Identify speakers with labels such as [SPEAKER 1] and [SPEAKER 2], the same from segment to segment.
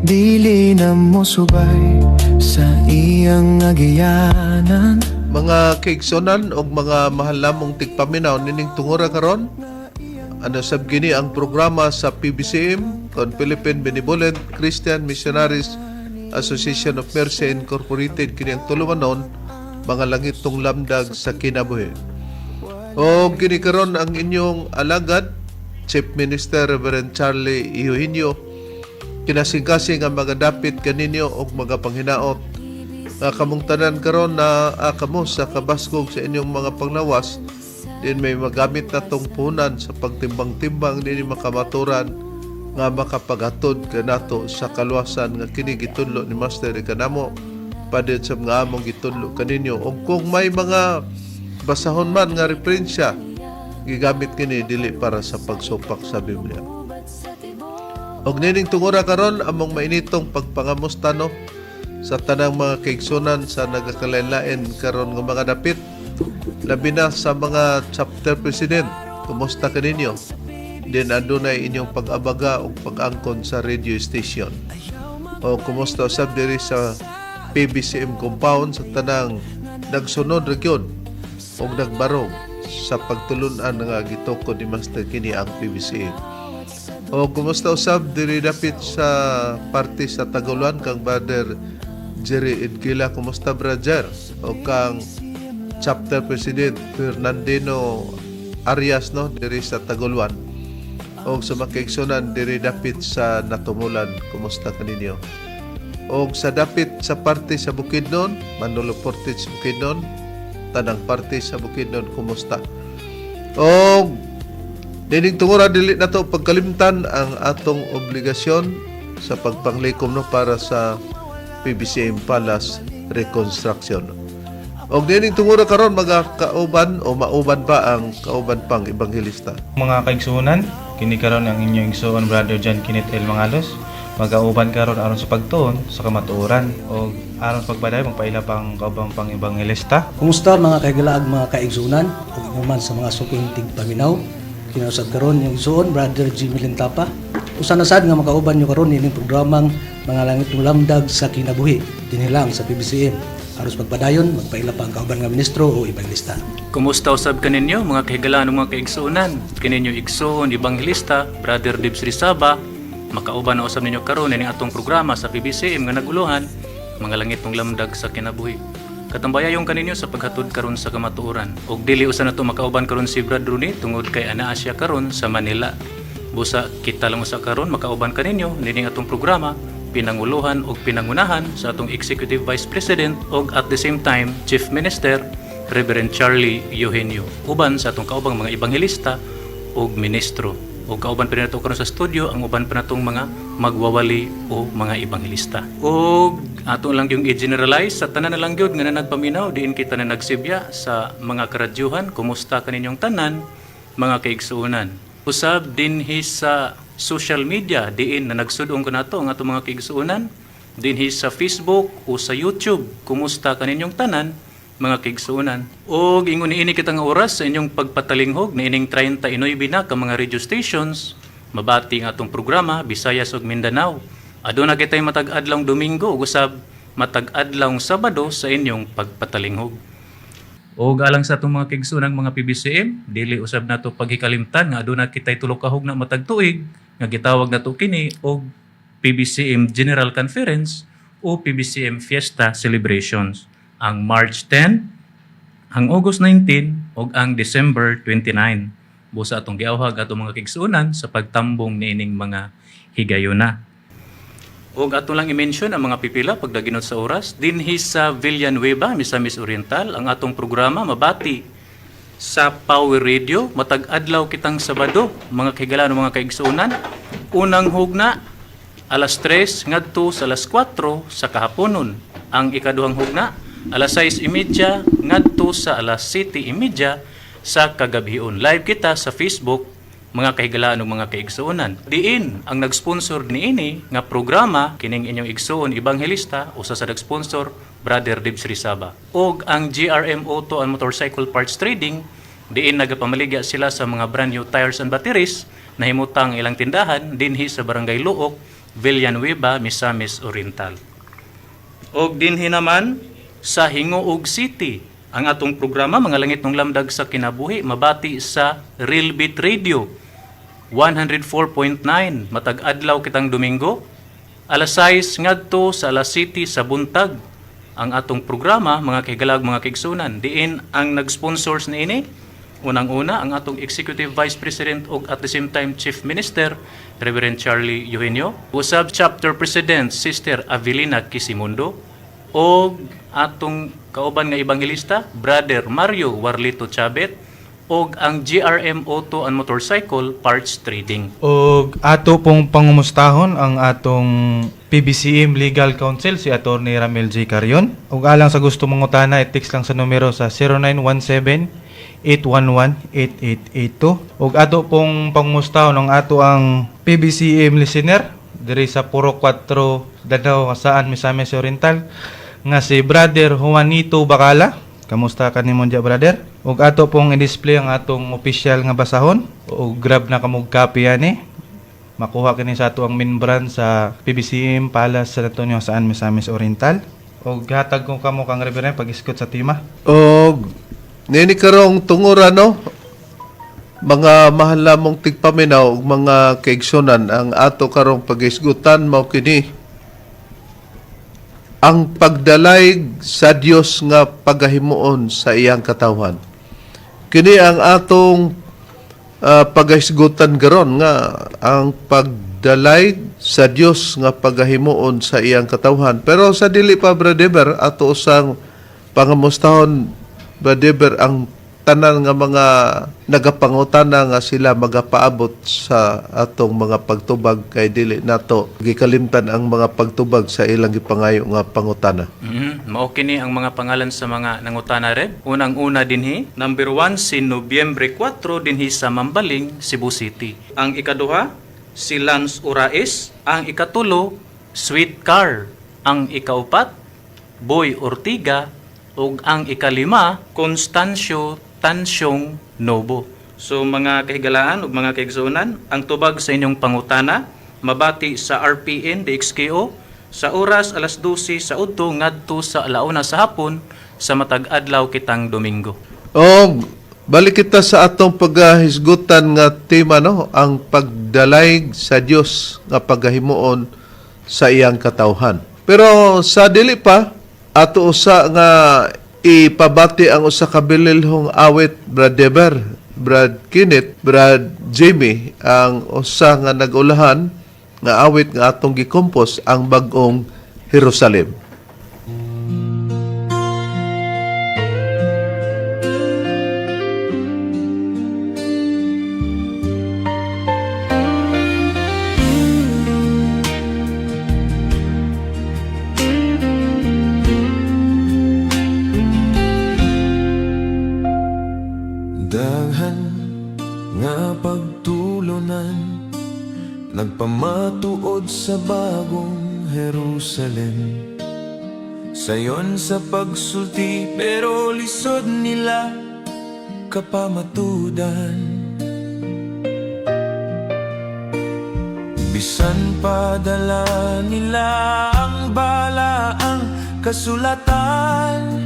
[SPEAKER 1] Dili na mo subay sa iyang agianan.
[SPEAKER 2] Mga kaigsonan og mga mahal namong tigpaminaw nining tungura karon, ano sab gini ang programa sa PBCM kon Philippine Benevolent Christian Missionaries Association of Mercy Incorporated. Kini ang tulumanon, Mga Langitong Lamdag sa Kinabuhi. O kini karon ang inyong alagad, Chief Minister Reverend Charlie Eugenio, kinasingkasing ang mga dapit kaninyo og mga panghinaot nga kamong tanan karon na kamo sa kabaskog sa inyong mga panglawas din may magamit na tong punan sa pagtimbang-timbang dinhi makamaturan nga makapaghatod kanato sa kaluwasan nga kini gitudlo ni Master kanamo paded sa mga among gitudlo kaninyo. Og kung may mga basahon man nga referensya gigamit, kini dili para sa pagsupak sa Biblia. Og nining tungura karon, among mainitong pagpangamusta, no, sa tanang mga kaigsunan sa nagakalain-lain karon nga mga dapit, labi na sa mga chapter president. Kumusta kaninyo din adunay inyong pag-abaga ug pag-angkon sa radio station? O kumusta usab diri sa PBCM compound sa tanang nagsunod ra gyud ug nagbarog sa pagtulunan nga gitukod ni Master kini ang PBCM? O kumusta usab diri dapit sa parte sa Taguluan kang Brother Jerry Edgila? Kumusta, brother? O kang chapter president Fernandino Arias, no, diri sa Taguluan. O sa mga kaigsunan diri dapit sa Natumulan, kumusta kaninyo? O sa dapit sa parte sa Bukidnon, Manolo Fortich Bukidnon, tanang parte sa Bukidnon, kumusta? O nining tungura, dili na to pagkalimtan ang atong obligasyon sa pagpanglikom, no, para sa PBCM Palace reconstruction. Og nining tungura karon, mga kauban o mauban pa ang kauban pang ebanghelista.
[SPEAKER 3] Mga kaigsuonan, kini karon ang inyong igsuon, Brother John Kenneth L. Mangalos. Magauban karon aron sa pagtuon sa kamatuoran og aron pagbaday magpaila pang kaubang pang ebanghelista.
[SPEAKER 4] Kumusta, mga kahigalaan, mga kaigsunan ug ingon man sa mga suking tigpaminaw? Kinausab karon yung igsuon, Brother Jimmy Lintapa. Usa na sad nga makauban nyo karon ining programang Mga Langitong Lamdag sa Kinabuhi dinhi lang sa PBCM. Aros pagpadayon, magpaila pa ang kauban nga ministro o ebanghelista.
[SPEAKER 5] Kumusta usab kaninyo, mga kahigalaan ug mga kaigsuonan? Kininyo igsuon ebanghelista Brother Dibs Rizaba, makauban na usab ninyo karon ining atong programa sa PBCM nga naguluhan Mga Langitong Lamdag sa Kinabuhi. Katambayayon kaninyo sa paghatod karon sa kamatuoran. Og dili usa nato makauban karon si Brad Rooney tungod kay anaa siya karon sa Manila. Busa kita lang usa karon makauban kaninyo nining atong programa, pinanguluhan og pinangunahan sa atong Executive Vice President og at the same time Chief Minister Reverend Charlie Eugenio, uban sa atong kaubang mga ebanghelista ug ministro. Ug kauban pa nato karon sa studio ang uban pa natong mga magwawali o mga ebanghelista. Ug ato lang yung i-generalize sa tanan na lang gyud nga na nagpaminaw diin kita na nagsibya sa mga karadyuhan. Kumusta kaninyong tanan, mga kaigsuonan? Usab dinhi sa social media diin na nagsudong kanato ang atong mga kaigsuonan dinhi sa Facebook o sa YouTube. Kumusta kaninyong tanan, mga kaigsuonan? Og ingon niini kita nga oras sa inyong pagpatalinghog niining 39 na ka mga radio stations mabati ang atong programa, Visayas ug Mindanao. Aduna kitay matag adlawng Domingo ug usab matag adlawng Sabado sa inyong pagpatalinghog. Og alang sa atong mga kaigsuonang mga PBCM, dili usab nato paghikalimtan nga aduna kitay tulo ka hugna matag tuig nga gitawag nato kini og PBCM General Conference o PBCM Fiesta Celebrations, ang March 10, ang August 19 ug ang December 29. Busa atong giawhag atong mga kaigsuonan sa pagtambong niining mga higayuna. Og ato lang i-mention ang mga pipila pagdaginot sa oras dinhi sa Villanueva, Misamis Oriental, ang atong programa mabati sa Power Radio matag adlaw kitang Sabado, mga kahigalaan, mga kaigsuonan. Unang hugna, alas 3 ngadto sa alas 4 sa kahaponon. Ang ikaduhang hugna, alas 6:30 ngadto sa alas 7:30 sa kagabhion. Live kita sa Facebook, mga kahigalaan ug mga kaigsuonan. Diin ang nag-sponsor niini nga programa, kining inyong igsuon ebanghelista, usa sa nag-sponsor, Brother Dibs Rizaba. Og ang GRM Auto and Motorcycle Parts Trading, diin nagapamaligya sila sa mga brand new tires and batteries, nahimutang ilang tindahan dinhi sa Barangay Luok, Villanueva, Misamis Oriental. Og dinhi naman sa Gingoog City, ang atong programa Mga Langitnong Lamdag sa Kinabuhi mabati sa Real Beat Radio 104.9 matag adlaw kitang Domingo alas 6 ngadto sa alas 7 sa buntag ang atong programa, mga kahigalag, mga kaigsunan. Diin ang nag-sponsors niini, unang-una ang atong Executive Vice President ug at the same time Chief Minister, Reverend Charlie Eugenio, usab Chapter President Sister Avelina Quisimundo, og atong kauban nga ebanghelista Brother Mario Warlito Chabet, og ang GRM Auto and Motorcycle Parts Trading.
[SPEAKER 3] Og ato pong pangumustahon ang atong PBCM Legal Counsel si Attorney Ramel J. Carion. Og alang sa gusto mangutana, i-text lang sa numero sa 0917-811-8882. Og ato pong pangumustahon ang ato ang PBCM listener diri sa Puro 4 Danao, Jasaan, Misamis Oriental nga si Brother Juanito Bacala. Kamusta ka nimo diya, brother? Ug ato pong i-display ang atong official nga basahon ug grab na kamog copy ani. Makuha kini sa ato ang main branch sa PBCM Palace San Antonio, Saan, Misamis Oriental. Ug hatag ko kamo kang Reverend pag-iskot sa tema.
[SPEAKER 2] Og nini karong tungura, no, mga mahal namong tigpaminaw ug mga kaigsunan, ang ato karong pagisgutan mao kini ang pagdalayg sa Dios nga pagahimuon sa iyang katawhan. Kini ang atong pagahisgutan karon nga ang pagdalayg sa Dios nga pagahimuon sa iyang katawhan. Pero sa dili pa, Brother, ato usang pangamustahon, Brother, ang tanan nga mga nagapangutana nga sila magapaabot sa atong mga pagtubag kay dili nato gikalimtan ang mga pagtubag sa ilang gipangayo nga pangutana.
[SPEAKER 5] Mao kini ang mga pangalan sa mga nangutana, Reb. Unang-una dinhi, number 1 si Nobyembre 4 dinhi sa Mambaling, Cebu City. Ang ikaduha, si Lance Uraes. Ang ikatulo, Sweet Car. Ang ikaupat, Boy Ortiga, ug ang ikalima, Constancio Tansyong Nobo. So mga kahigalaan ug mga kaigsuonan, ang tubag sa inyong pangutana mabati sa RPN DXKO sa oras alas 12 sa udto ngadto sa alauna sa hapon sa matag adlaw kitang Domingo.
[SPEAKER 2] Og balik kita sa atong paghisgutan nga tema, no, ang pagdalayg sa Dios nga pagahimuon sa iyang katawhan. Pero sa dili pa ato usa nga ipabati ang usa ka bililhong awit, Brad Deber, Brad Kenneth, Brad Jamie, ang usa nga nagulahan nga awit nga atong gikompos, ang Bag-ong Jerusalem.
[SPEAKER 1] Daghan nga pagtulunan nagpamatuod sa Bagong Jerusalem. Sayon sa pagsulti pero lisod nila kapamatudan. Bisan padala nila ang balaang kasulatan,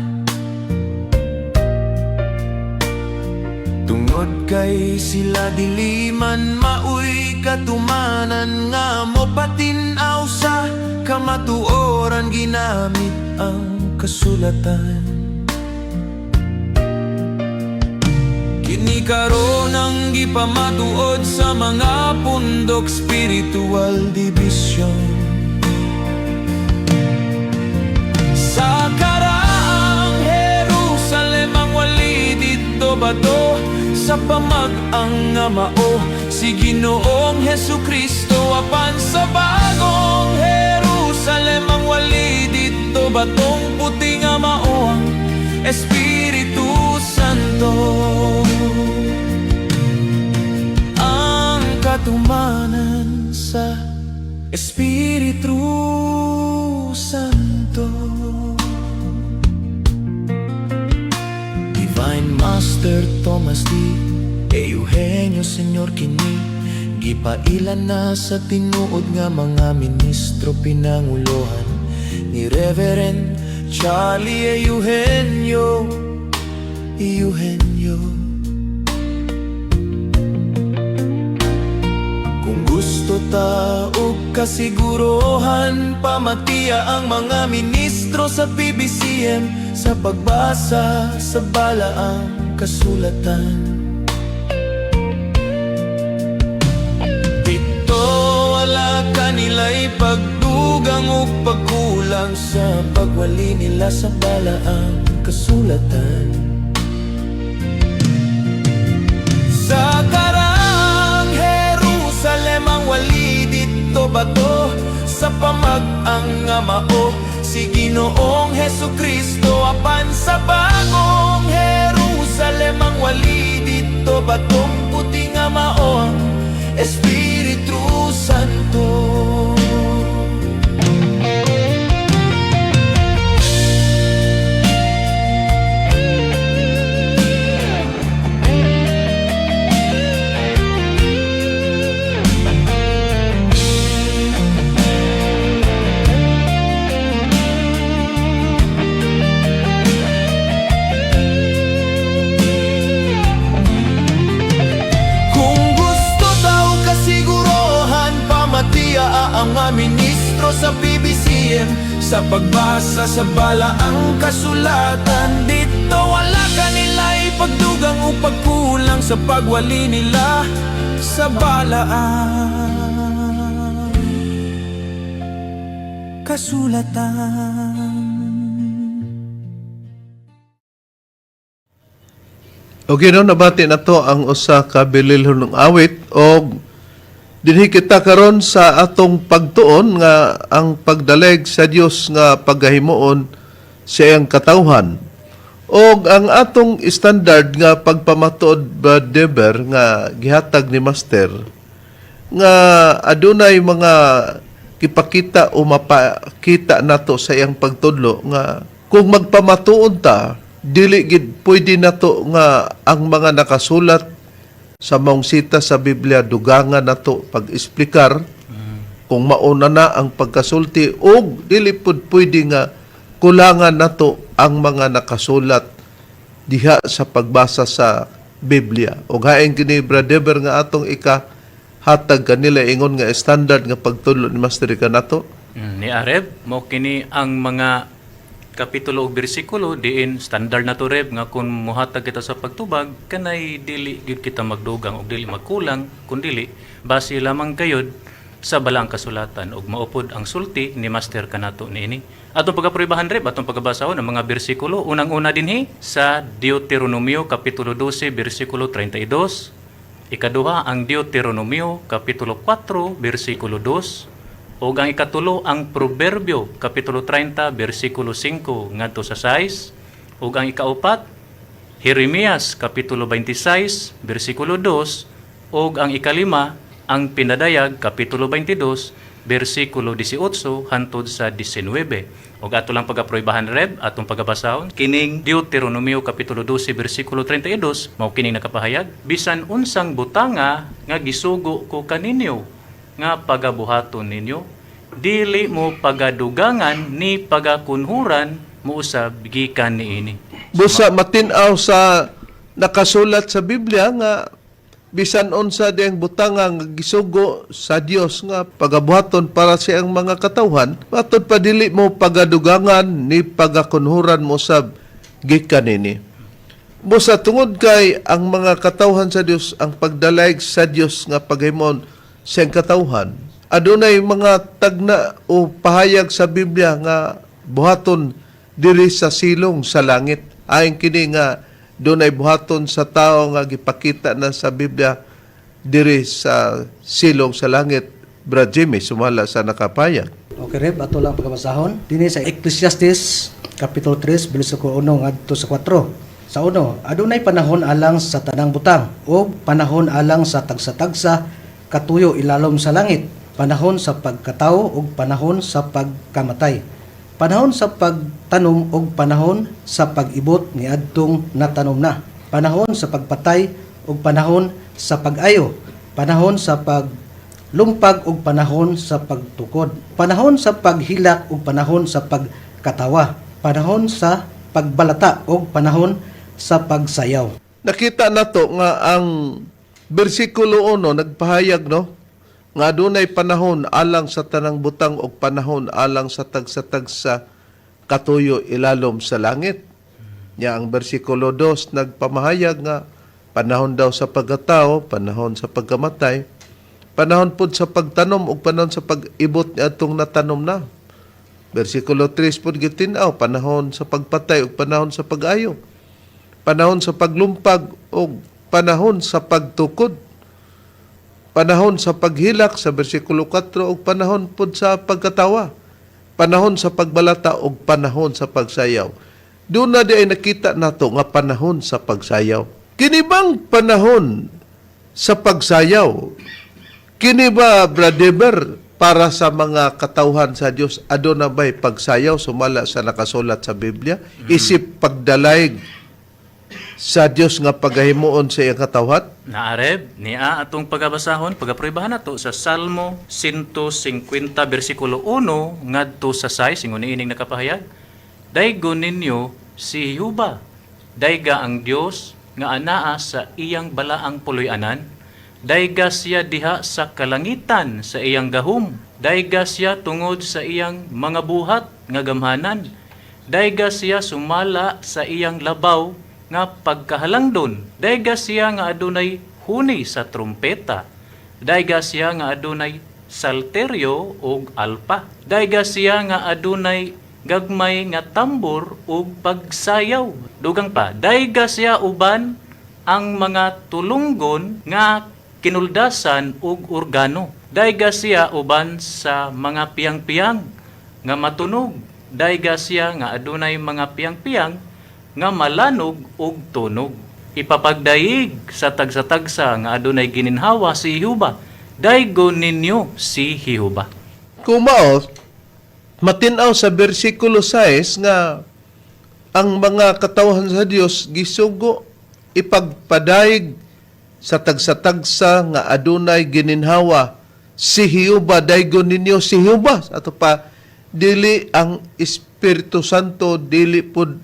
[SPEAKER 1] tungod kay sila dili man maoy katumanan nga mopatin-aw sa kamatuoran ginamit ang kasulatan. Kini karon ang gipamatuod sa mga pundok, spiritual division. Sa karaang Jerusalem ang wali didto bato sa pamag-ang nga mao si Ginoong Hesus Kristo, apan sa Bagong Jerusalem ang wali didto batong puti nga mao ang Espiritu Santo. Ang katumanan sa Espiritu Santo. Divine Master Thomas D. Eugenio Señor kini. Gipailan na sa tinuod nga mga ministro, pinangulohan ni Reverend Charlie Eugenio Eugenio. Kung gusto ta og kasigurohan, pamatiya ang mga ministro sa PBCM sa pagbasa sa balaang kasulatan. Dito wala kanila'y pagdugang ug pagkulang sa pagwali nila sa balaang kasulatan. Sa karaang Jerusalem ang wali dito bato sa pamag-ang nga mao si Ginoong Hesus Kristo, apan sa bagong Jerusalem ang wali dito batong puti nga mao ang Espiritu Santo. Kung gusto daw kasigurohan, pamatiya ang mga ministro sa PBCM sa pagbasa sa balaang kasulatan. Dito wala kanila ipagdugang o pagkulang sa pagwali nila sa balaang kasulatan.
[SPEAKER 2] Okay, no, nabati na to ang usa ka bililhon awit og dinhi kita karon sa atong pagtuon nga ang pagdaleg sa Dios nga paggahimuon sa iyang katawhan. Og ang atong standard nga pagpamatuod, Brad Deber, nga gihatag ni Master nga adunay mga gipakita o mapakita nato sa iyang pagtudlo nga kung magpamatuod ta, dili gid pwede nato nga ang mga nakasulat sa maong sita sa Biblia dugangan nato pag-esplikar kung mauna na ang pagkasulti, og dili pud pwede nga kulangan nato ang mga nakasulat diha sa pagbasa sa Biblia. Og hain kini, Brother, nga atong ika hatag kanila ingon nga standard nga pagtudlo ni Master kanato.
[SPEAKER 5] Ni Areb, mo kini ang mga kapitulo ug bersikulo diin standard na to, Reb, nga kung muhatag kita sa pagtubag kanay dili gyud kita magdugang og dili magkulang kun dili base lamang kayod sa balaang kasulatan ug maupod ang sulti ni Master kanato niini. Atong pagapruebahan, Reb, atong pagabasahon ang mga bersikulo. Unang-una dinhi sa Deuteronomio kapitulo 12 bersikulo 32. Ikaduha, ang Deuteronomio kapitulo 4 bersikulo 2, ug ang ikatulo, ang Proverbio kapitulo 30 bersikulo 5 ngadto sa 6, ug ang ikaupat, Jeremias kapitulo 26 bersikulo 2, ug ang ikalima, ang Pinadayag kapitulo 22 bersikulo 18 hantod sa 19. Ug ato lang pagapruebahan, Reb, atong pagabasahon kining Deuteronomio kapitulo 12 bersikulo 32, mao kining nakapahayag, "Bisan unsang butanga nga gisugo ko kaninyo nga pagabuhaton ninyo, dili mo pagadugangan ni pagakunhuran mousab gikan niini."
[SPEAKER 2] Busa matin-aw sa nakasulat sa Biblia nga bisan unsa diyang butanga nga gisugo sa Dios nga pagabuhaton para sa iyang mga katawhan, matud pa dili mo pagadugangan ni pagakunhuran mo sab gikan nini. Busa tungod kay ang mga katawhan sa Dios, ang pagdalayg sa Dios nga paghimon sa iyang katawhan, adunay mga tagna o pahayag sa Biblia nga buhaton diri sa silong sa langit. Ayon kini nga dunay buhaton sa tao nga gipakita na sa Biblia diri sa silong sa langit, Brad Jimmy, sumala sa nakapayag.
[SPEAKER 4] Okay, Reb, ato lang pagkabasahon. Dini sa Ecclesiastes, Kapitulo 3, bersikulo 1 ngadto sa 4. Sa uno, adunay panahon alang sa tanang butang o panahon alang sa tagsa-tagsa katuyo ilalom sa langit, panahon sa pagkatao ug panahon sa pagkamatay. Panahon sa pagtanom ug panahon sa pag-ibot niadtong natanom na. Panahon sa pagpatay ug panahon sa pag-ayo. Panahon sa paglumpag ug panahon sa pagtukod. Panahon sa paghilak ug panahon sa pagkatawa. Panahon sa pagbalata ug panahon sa pagsayaw.
[SPEAKER 2] Nakita nato nga ang bersikulo 1 nagpahayag, no, nga adunay panahon alang sa tanang butang og panahon alang sa tagsa-tagsa katuyo ilalom sa langit. Nya ang bersikulo 2 nagpamahayag nga panahon daw sa pagkatao, panahon sa pagkamatay, panahon pud sa pagtanom ug panahon sa pag-ibot niadtong natanom na. Bersikulo 3 pud gitin-aw panahon sa pagpatay ug panahon sa pag-ayo, panahon sa paglumpag o panahon sa pagtukod, panahon sa paghilak sa bersikulo 4 ug panahon pud sa pagkatawa, panahon sa pagbalata ug panahon sa pagsayaw. Doon na di ay nakita nato nga panahon sa pagsayaw. Kini bang panahon sa pagsayaw? Kini ba, Brother, para sa mga katawhan sa Dios, aduna ba'y pagsayaw sumala sa nakasulat sa Biblia? Isip pagdalayg sa Dios nga pagahimuon sa iyang katawhan?
[SPEAKER 5] Naareb, niya atong pagabasahon, pagapruebahan nato sa Salmo 150 bersikulo 1 ngadto sa 6, ingon niining nakapahayag. Daygon ninyo si Jehova. Dayga ang Dios nga anaa sa iyang balaang puloy-anan. Dayga siya diha sa kalangitan sa iyang gahom. Dayga siya tungod sa iyang mga buhat nga gamhanan. Dayga siya sumala sa iyang labaw nga pagkahalangdon. Dayga siya nga adunay huni sa trumpeta. Dayga siya nga adunay salteryo ug alpa. Dayga siya nga adunay gagmay nga tambor ug pagsayaw. Dugang pa, dayga siya uban ang mga tulunggon nga kinuldasan ug organo. Dayga siya uban sa mga piyang-piyang nga matunog. Dayga siya nga adunay mga piyang-piyang nga malanog ug tunog. Ipapagdayig sa tagsa-tagsa nga adunay gininhawa si Jehova. Daygon ninyo si Jehova.
[SPEAKER 2] Kung mao, matin-aw sa bersikulo 6 nga ang mga katawhan sa Dios gisugo ipagpadayeg sa tagsa-tagsa nga adunay gininhawa si Jehova, daygon ninyo si Jehova. Ato pa, dili ang Espiritu Santo, dili pud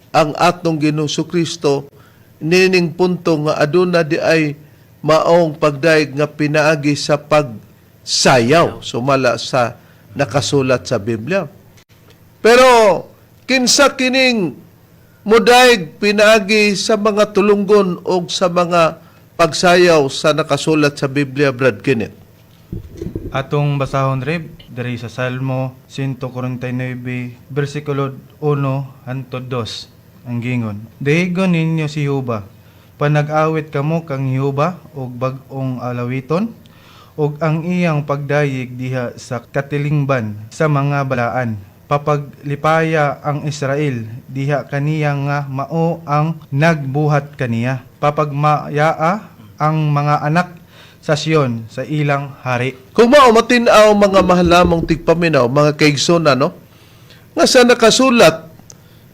[SPEAKER 2] ang atong Ginoong Kristo nining punto nga aduna di ay maong pagdayeg nga pinaagi sa pagsayaw sumala sa nakasulat sa Biblia. Pero kinsa kining mudayeg pinaagi sa mga tulunggon o sa mga pagsayaw sa nakasulat sa Biblia, Brad Kenneth?
[SPEAKER 3] Atong basahon, Reb, diri sa Salmo 149 bersikulo 1 hangtod 2 ang gingon. Daygon ninyo si Jehova. Panag-awit kamo kang Jehova og bag-ong alawiton ug ang iyang pagdayeg diha sa katilingban sa mga balaan. Papaglipaya ang Israel diha kaniya nga mao ang nagbuhat kaniya. Papagmayaa ang mga anak sa Sion sa ilang hari.
[SPEAKER 2] Kung mao, matin-aw, mga mahalamong tigpaminaw, mga kaigsoon, no? Nga sa nakasulat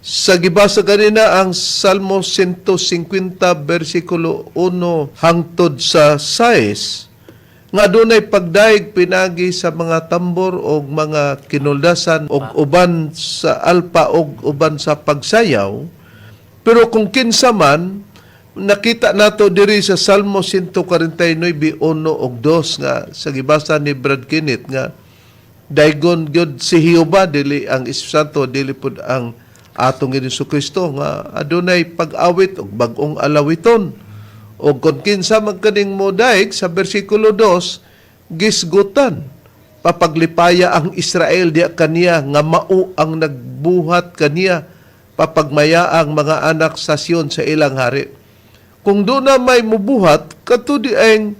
[SPEAKER 2] sa gibasa ganina ang Salmo 150 versikulo 1 hangtod sa 6 nga adunay pagdayeg pinagi sa mga tambor o mga kinuldasan og uban sa alpa og uban sa pagsayaw. Pero kung kinsa man, nakita nato diri sa Salmo 149:1 ug 2 nga sa gibasa ni Brad Kenneth nga daygon gyud si Jehova, dili ang Espiritu Santo, dili pud ang atong Ginoong Kristo, nga adunay pag-awit og bag-ong alawiton. Og kung kinsa man kaning modayeg, sa bersikulo 2 gisgutan, papaglipaya ang Israel diya kaniya nga mao ang nagbuhat kaniya, papagmaya ang mga anak sa Sion sa ilang hari. Kung doon na may mubuhat, kato di ang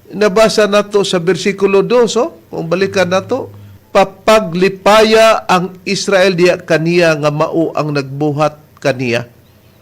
[SPEAKER 2] nabasa nato sa bersikulo 2, oh, kung balikan nato, papaglipaya ang Israel diya kaniya nga mao ang nagbuhat kaniya.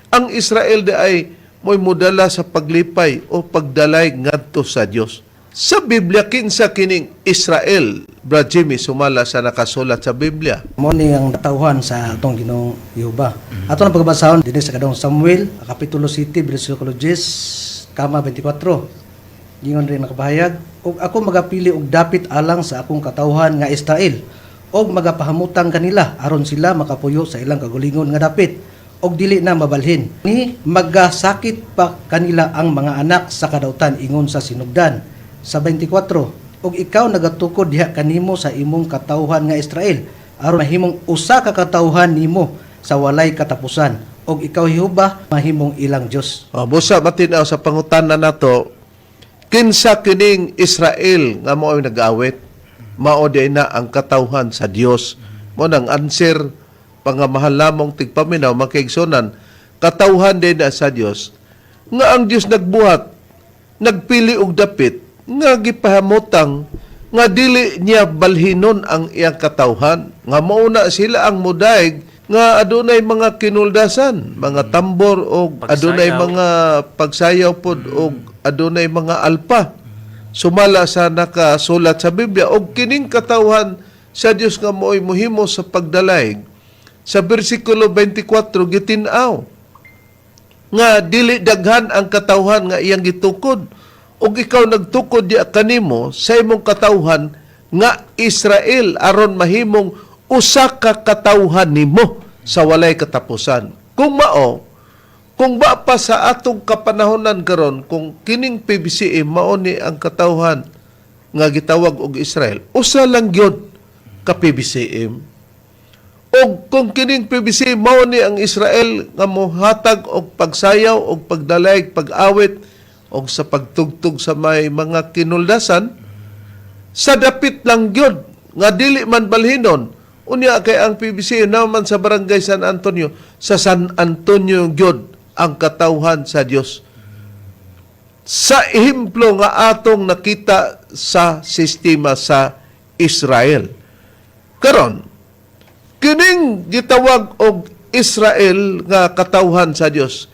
[SPEAKER 2] Ang Israel di ay mo'y mudala sa paglipay o pagdalay ngadto sa Dios. Sa Biblia, kinsa kining Israel, Brad Jimmy, sumala sa nakasulat sa Biblia?
[SPEAKER 4] Mao ni ang tawhan sa atong Ginoong Jehova. Ato ang pagbasahon dinhi sa kadong Samuel kapitulo 7 bersikulo 10 kama 24. Gingon rin nakapahayag, "Ug ako magapili og dapit alang sa akong katawhan nga Israel og magapahamutang kanila aron sila makapuyo sa ilang kagulingon nga dapit og dili na mabalhin ni magasakit pa kanila ang mga anak sa kadautan ingon sa sinugdan." Sa 24, "Ug ikaw nagatukod diha kanimo sa imong katawhan nga Israel aron mahimong usa ka katawhan nimo sa walay katapusan, ug ikaw Jehova mahimong ilang Dios."
[SPEAKER 2] Oh, busa matinaw sa pangutana nato, kinsa kining Israel nga mao nag-awit? Mao di na ang katawhan sa Dios. Mo nang answer, pangamahal lamong tigpaminaw, makiigsunan, katawhan din na sa Dios. Nga ang Dios nagbuhat, nagpili og dapit nga gipahamutang nga dili niya balhinon ang iyang katawhan, nga mauna sila ang mudaig nga adunay mga kinuldasan, mga tambor og adunay
[SPEAKER 5] Pagsayaw.
[SPEAKER 2] Mga pagsayaw pod og adunay mga alpa sumala sa nakasulat sa Biblia. Og kining katawhan sa Dios nga mo'y mohimo sa pagdalayg, sa bersikulo 24 gitin-aw nga dili daghan ang katawhan nga iyang gitukod, ug ikaw nagtukod diya kanimo sa imong katawhan nga Israel aron mahimong usa ka katawhan nimo sa walay katapusan. Kung mao, kung ba pa sa atong kapanahonan karon, kung kining PBCM mao ni ang katawhan nga gitawag og Israel, usa lang gyud ka PBCM. Og kung kining PBC mao ni ang Israel nga mohatag og pagsayaw og pagdalayg, pag-awit og sa pagtugtog sa may mga kinuldasan sa dapit lang gyud nga dili man balhinon, unya kay ang PBC naman sa barangay San Antonio, sa San Antonio gyud ang katawhan sa Dios sa ehemplo nga atong nakita sa sistema sa Israel. Karon, kining gitawag og Israel nga katawhan sa Dios,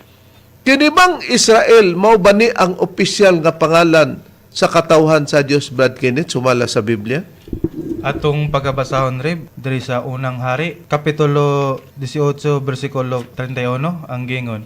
[SPEAKER 2] kini bang Israel mao ba ni ang opisyal nga pangalan sa katawhan sa Dios, Brad Kenneth, sumala sa Biblia?
[SPEAKER 3] Atong pagkabasahon, Rib, diri sa Unang Hari, kapitulo 18 bersikulo 31 ang gingon,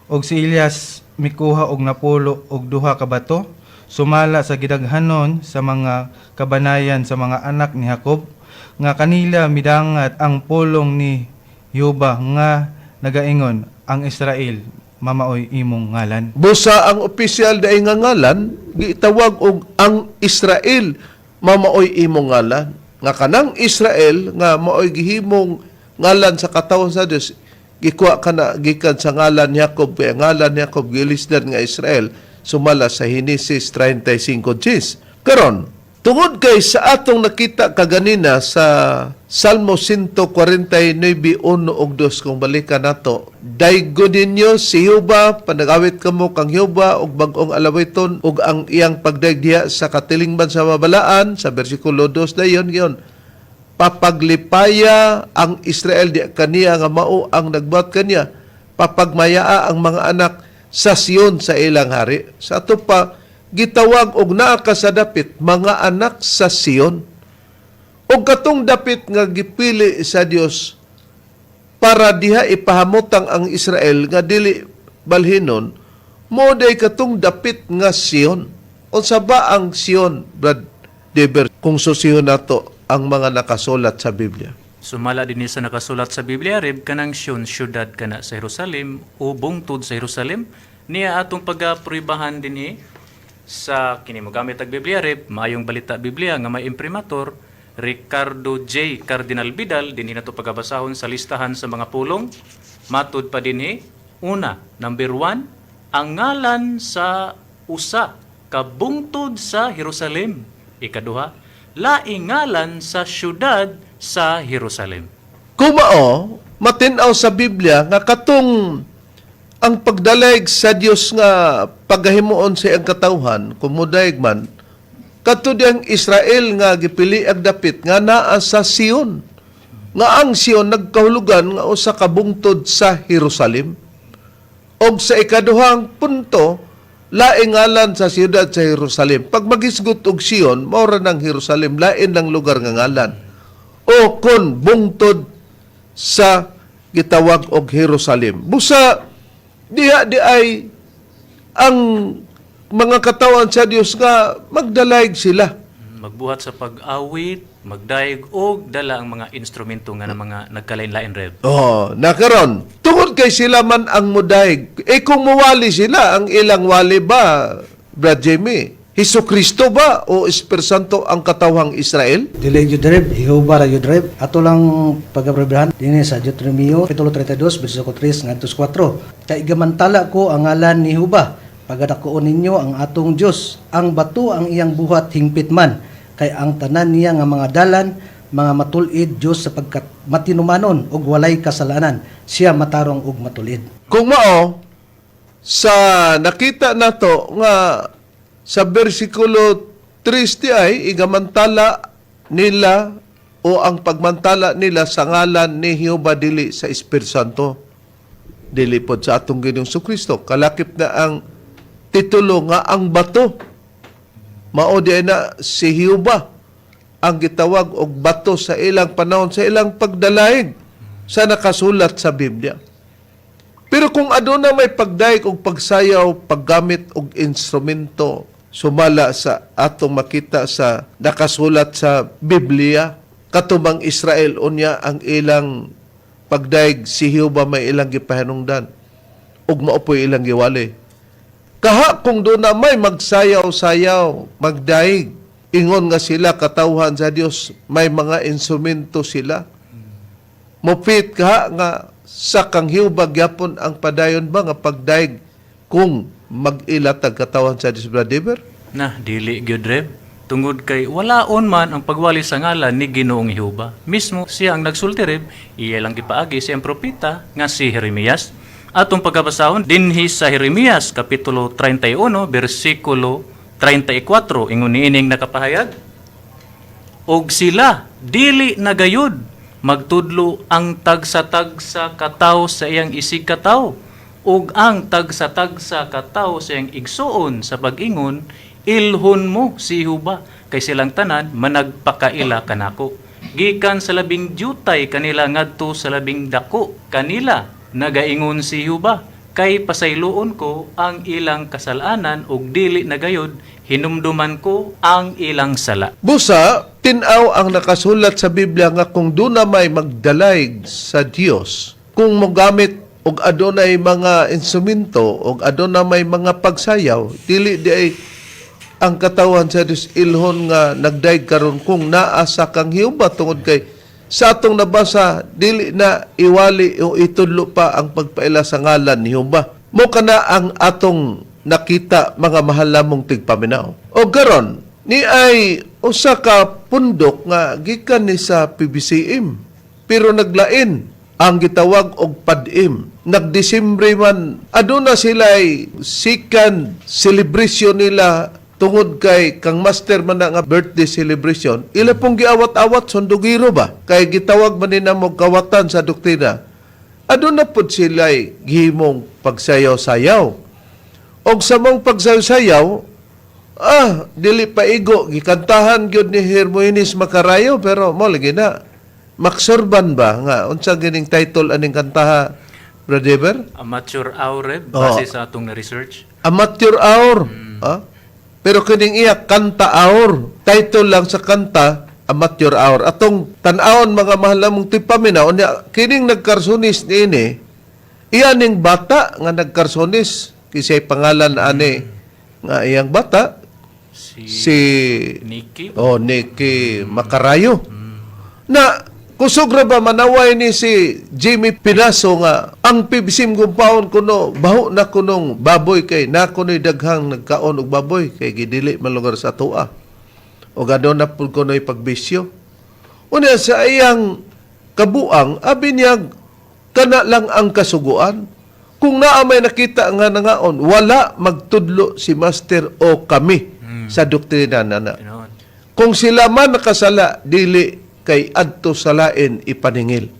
[SPEAKER 3] "Og si Elias mikuha og 72 ka bato sumala sa gidaghanon sa mga kabanayan sa mga anak ni Jacob nga kanila midangat ang pulong ni Jehova nga nagaingon, 'Ang Israel mamaoy imong ngalan.'"
[SPEAKER 2] Busa ang opisyal dai nga ngalan gitawag og ang Israel mamaoy imong ngalan. Nga kanang Israel nga maoy gihimong ngalan sa katawhan sa Dios, gikuha kana gikan sa ngalan ni Jacob, kaya ngalan ni Jacob gilisdan nga Israel sumala sa Henesis 35:10. Karon, tungod kay sa atong nakita kaganina sa Salmo 149:1 ug 2, kung balikan nato, "Daygon ninyo si Jehova, panagawit kamo kang Jehova og bag-ong alawiton ug ang iyang pagdayeg diha sa katilingban sa mabalaan." Sa bersikulo 2 dayon yon, "Papaglipaya ang Israel di kaniya nga mao ang nagbuhat kaniya, papagmayaa ang mga anak sa Sion sa ilang hari." Sa ato pa gitawag og naa ka sa dapit mga anak sa Sion. Og katong dapit nga gipili sa Dios para diha ipahamutang ang Israel nga dili balhinon, mo day katong dapit nga Sion. Unsa ba ang Sion, Brad Deber, kung susihon nato ang mga nakasulat sa Biblia?
[SPEAKER 5] Sumala din sa nakasulat sa Biblia, Reb, kanang Sion, syudad kana sa Jerusalem o bungtod sa Jerusalem. Niya atong pagapruibahan dinhi sa kini mogamit ag Biblia, Reb, Maayong Balita Biblia nga may imprimatur Ricardo J. Cardinal Vidal. Dinhi nato pagabasahon sa listahan sa mga pulong. Matud pa dinhi, una, number 1, ang ngalan sa usa ka bungtod sa Jerusalem. Ikaduha, laing ngalan sa syudad sa Jerusalem.
[SPEAKER 2] Kumao, matin-aw sa Biblia nga katong ang pagdalayg sa Dios nga pagahimuon sa iyang katawhan, kung mudayeg man, kadto diyang Israel nga gipili ang dapit nga naa sa Sion. Nga ang Sion nagkahulugan nga usa ka bungtod sa Jerusalem. Og sa ikaduhang punto, laing ngalan sa siyudad sa Jerusalem. Pag magisgot og Sion, mao ra ng Jerusalem, lain ng lugar nga ngalan. O kon bungtod sa gitawag og Jerusalem. Busa diha di ay ang mga katawan sa Dios nga magdalayg sila.
[SPEAKER 5] Magbuhat sa pag-awit, magdayeg og dala ang mga instrumento nga na mga nagkalain-lain, Rev.
[SPEAKER 2] Oh, nakaron. Tungod kay sila man ang mudaig. Eh kung muwali sila, ang ilang wali ba, Brad Jamie? Hesus Kristo ba o Espiritu Santo ang katawhang Israel?
[SPEAKER 4] Dili gyud, Rev, Jehova ra gyud, Rev. Ato lang pagaprebrahan dinhi sa Deuteronomio kapitulo 32 bersikulo 3 ngadto sa 4. Kay gamantala ko ang ngalan ni Jehova, pagadakuon ninyo ang atong Dios. Ang bato ang iyang buhat hingpit man, kay ang tanan niya nga mga dalan mga matulid Dios sapagkat matinumanon ug walay kasalanan, siya matarong ug matulid.
[SPEAKER 2] Kung mao, sa nakita nato nga sa bersikulo 3 di ay igamantala nila o ang pagmantala nila sa ngalan ni Jehova dili sa Espiritu Santo, dili pod sa atong Ginoong Kristo. Kalakip na ang titulo nga ang bato, mao di ay na si Jehova ang gitawag og bato sa ilang panahon, sa ilang pagdalaig sa nakasulat sa Biblia. Pero kung aduna may pagdaig og pagsayaw, paggamit og instrumento sumala sa atong makita sa nakasulat sa Biblia, katumang Israel unya ang ilang pagdaig si Jehova may ilang gipahinungdan ug mao po'y ilang giwali. Kaha kung doon na may magsayaw-sayaw, magdaig, ingon nga sila katawhan sa Dios, may mga instrumento sila. Mupit ka nga sa kang Jehova gyapon ang padayon ba nga pagdaig kung mag-ilatag katawan sa Dios, Brother?
[SPEAKER 5] Na, dili gyud, Rev. Tungod kay walaon man ang pagwali sa ngalan ni Ginoong Jehova. Mismo siya ang nagsulti, Rev, iya lang gipaagi siyang propeta nga si Jeremias. Atong pagkabasahon dinhi sa Jeremias kapitulo 31 bersikulo 34, ingon niining nakapahayag, og sila dili na gayud magtudlo ang tagsa-tagsa katawo sa iyang isig katawo ug ang tagsa-tagsa katawo sa iyang igsuon sa pag-ingon, ilhon mo si Huba, kay silang tanan managpakaila kanako gikan sa labing dyutay kanila ngadto sa labing dako kanila, nagaingon si Huba, kay pasayloon ko ang ilang kasalanan ug dili na gayud hinumduman ko ang ilang sala.
[SPEAKER 2] Busa, tinaw ang nakasulat sa Biblia nga kung doon na may magdalayg sa Dios, kung mogamit og adunay mga instrumento og aduna may mga pagsayaw, dili di ay ang katawan sa Dios ilhon nga nagdaig karon kung naa sa kang Jehova, tungod kay sa atong nabasa dili na iwali o itudlo pa ang pagpaila sa ngalan ni Jehova. Mo kana ang atong nakita, mga mahal namong tigpaminaw. O karon ni ay usa ka pundok nga gikan ni sa PBCM pero naglain ang gitawag og PADIM. Nagdisembre man, aduna sila ay second celebration nila tungod kay kang master man na nga birthday celebration, ila pong giawat-awat sondugiro ba? Kay gitawag man nila mo kawatan sa doktrina. Aduna pod sila gihimong pagsayaw-sayaw. Og sa mong pagsayaw-sayaw, dili paigo, gikantahan gyud ni Hermogenes Macarayo, pero mo lagi na. Maksurban ba nga unsa gining title aning kantaha, Brother Eber?
[SPEAKER 5] Amateur hour, Rev,
[SPEAKER 2] Oo.
[SPEAKER 5] base sa atong na-research.
[SPEAKER 2] Amateur hour. Ah? Pero kining iya kanta hour. Title lang sa kanta amateur hour. Atong tan-awon, mga mahal namong tipaminaw unya kining nagkarsunis niini, iya ning bata nga nagkarsunis, kisay pangalan ani nga iyang bata?
[SPEAKER 5] Si,
[SPEAKER 2] Si
[SPEAKER 5] Nikki.
[SPEAKER 2] Oh, Nicky Macarayo. Na kusog ra ba manaway ni si Jimmy Pinaso nga ang PBCM gumpaon kuno baho na kunong baboy kay na kuno'y daghang nagkaon og baboy kay gidili man lugar sa atoa. O gano'n na pud kuno'y pagbisyo. Unya sa iyang kabuang, abi niya kana lang ang kasuguan. Kung naa may nakita nga nangaon, wala magtudlo si master o kami sa doktrina nana.
[SPEAKER 5] Tinuod.
[SPEAKER 2] Kung sila man nakasala, dili kay adto sa lain ipaningil.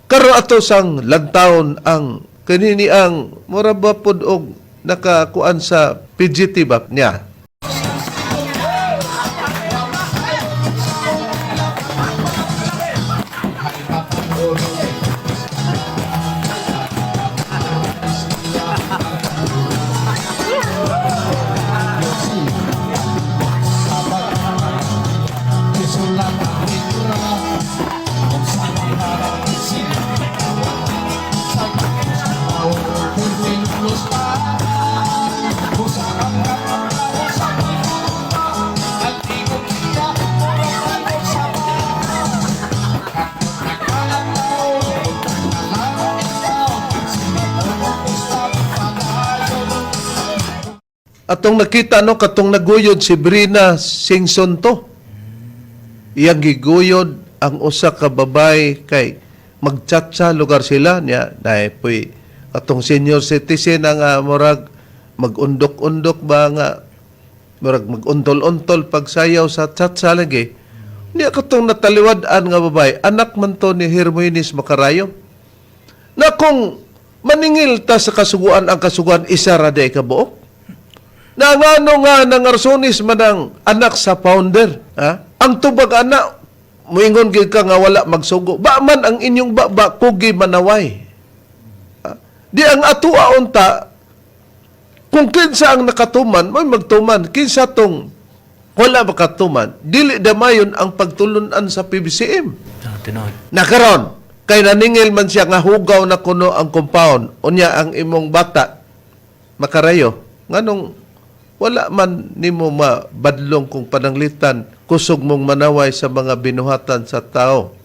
[SPEAKER 2] Karon ato sang lantawon ang kanini ang mura ba pod og nakakuan sa PGT ba niya. Atong nakita, no, katong naguyod si Brina Singson to. Iyang giguyod ang usa ka babae kay magtsatsa lugar sila niya dahil po'y katong senior citizen ang murag magundok-undok ba nga murag maguntol-untol pagsayaw sa tsatsa lagi. Niya katong nataliwad-an nga babae, anak man to ni Hermoines Macarayo. Na kung maningil ta sa kasuguan, ang kasuguan isa ra day ka buok. Na ngano nga nangarsonis man ang anak sa founder, ha? Ang tubag anak, muingon gyud ka nga wala magsugo. Ba man ang inyong baba kugi manaway. Ha? Di ang atua unta kung kinsa ang nakatuman, may magtuman. Kinsa tong wala makatuman, dili damayon ang pagtulunan sa PBCM.
[SPEAKER 5] Ah, tinuod.
[SPEAKER 2] Nakaron, kay naningil man siya nga hugaw na kuno ang compound, unya ang imong bata makarayo. Nganong wala man nimo mabadlong kung pananglitan kusog mong manaway sa mga binuhatan sa tao?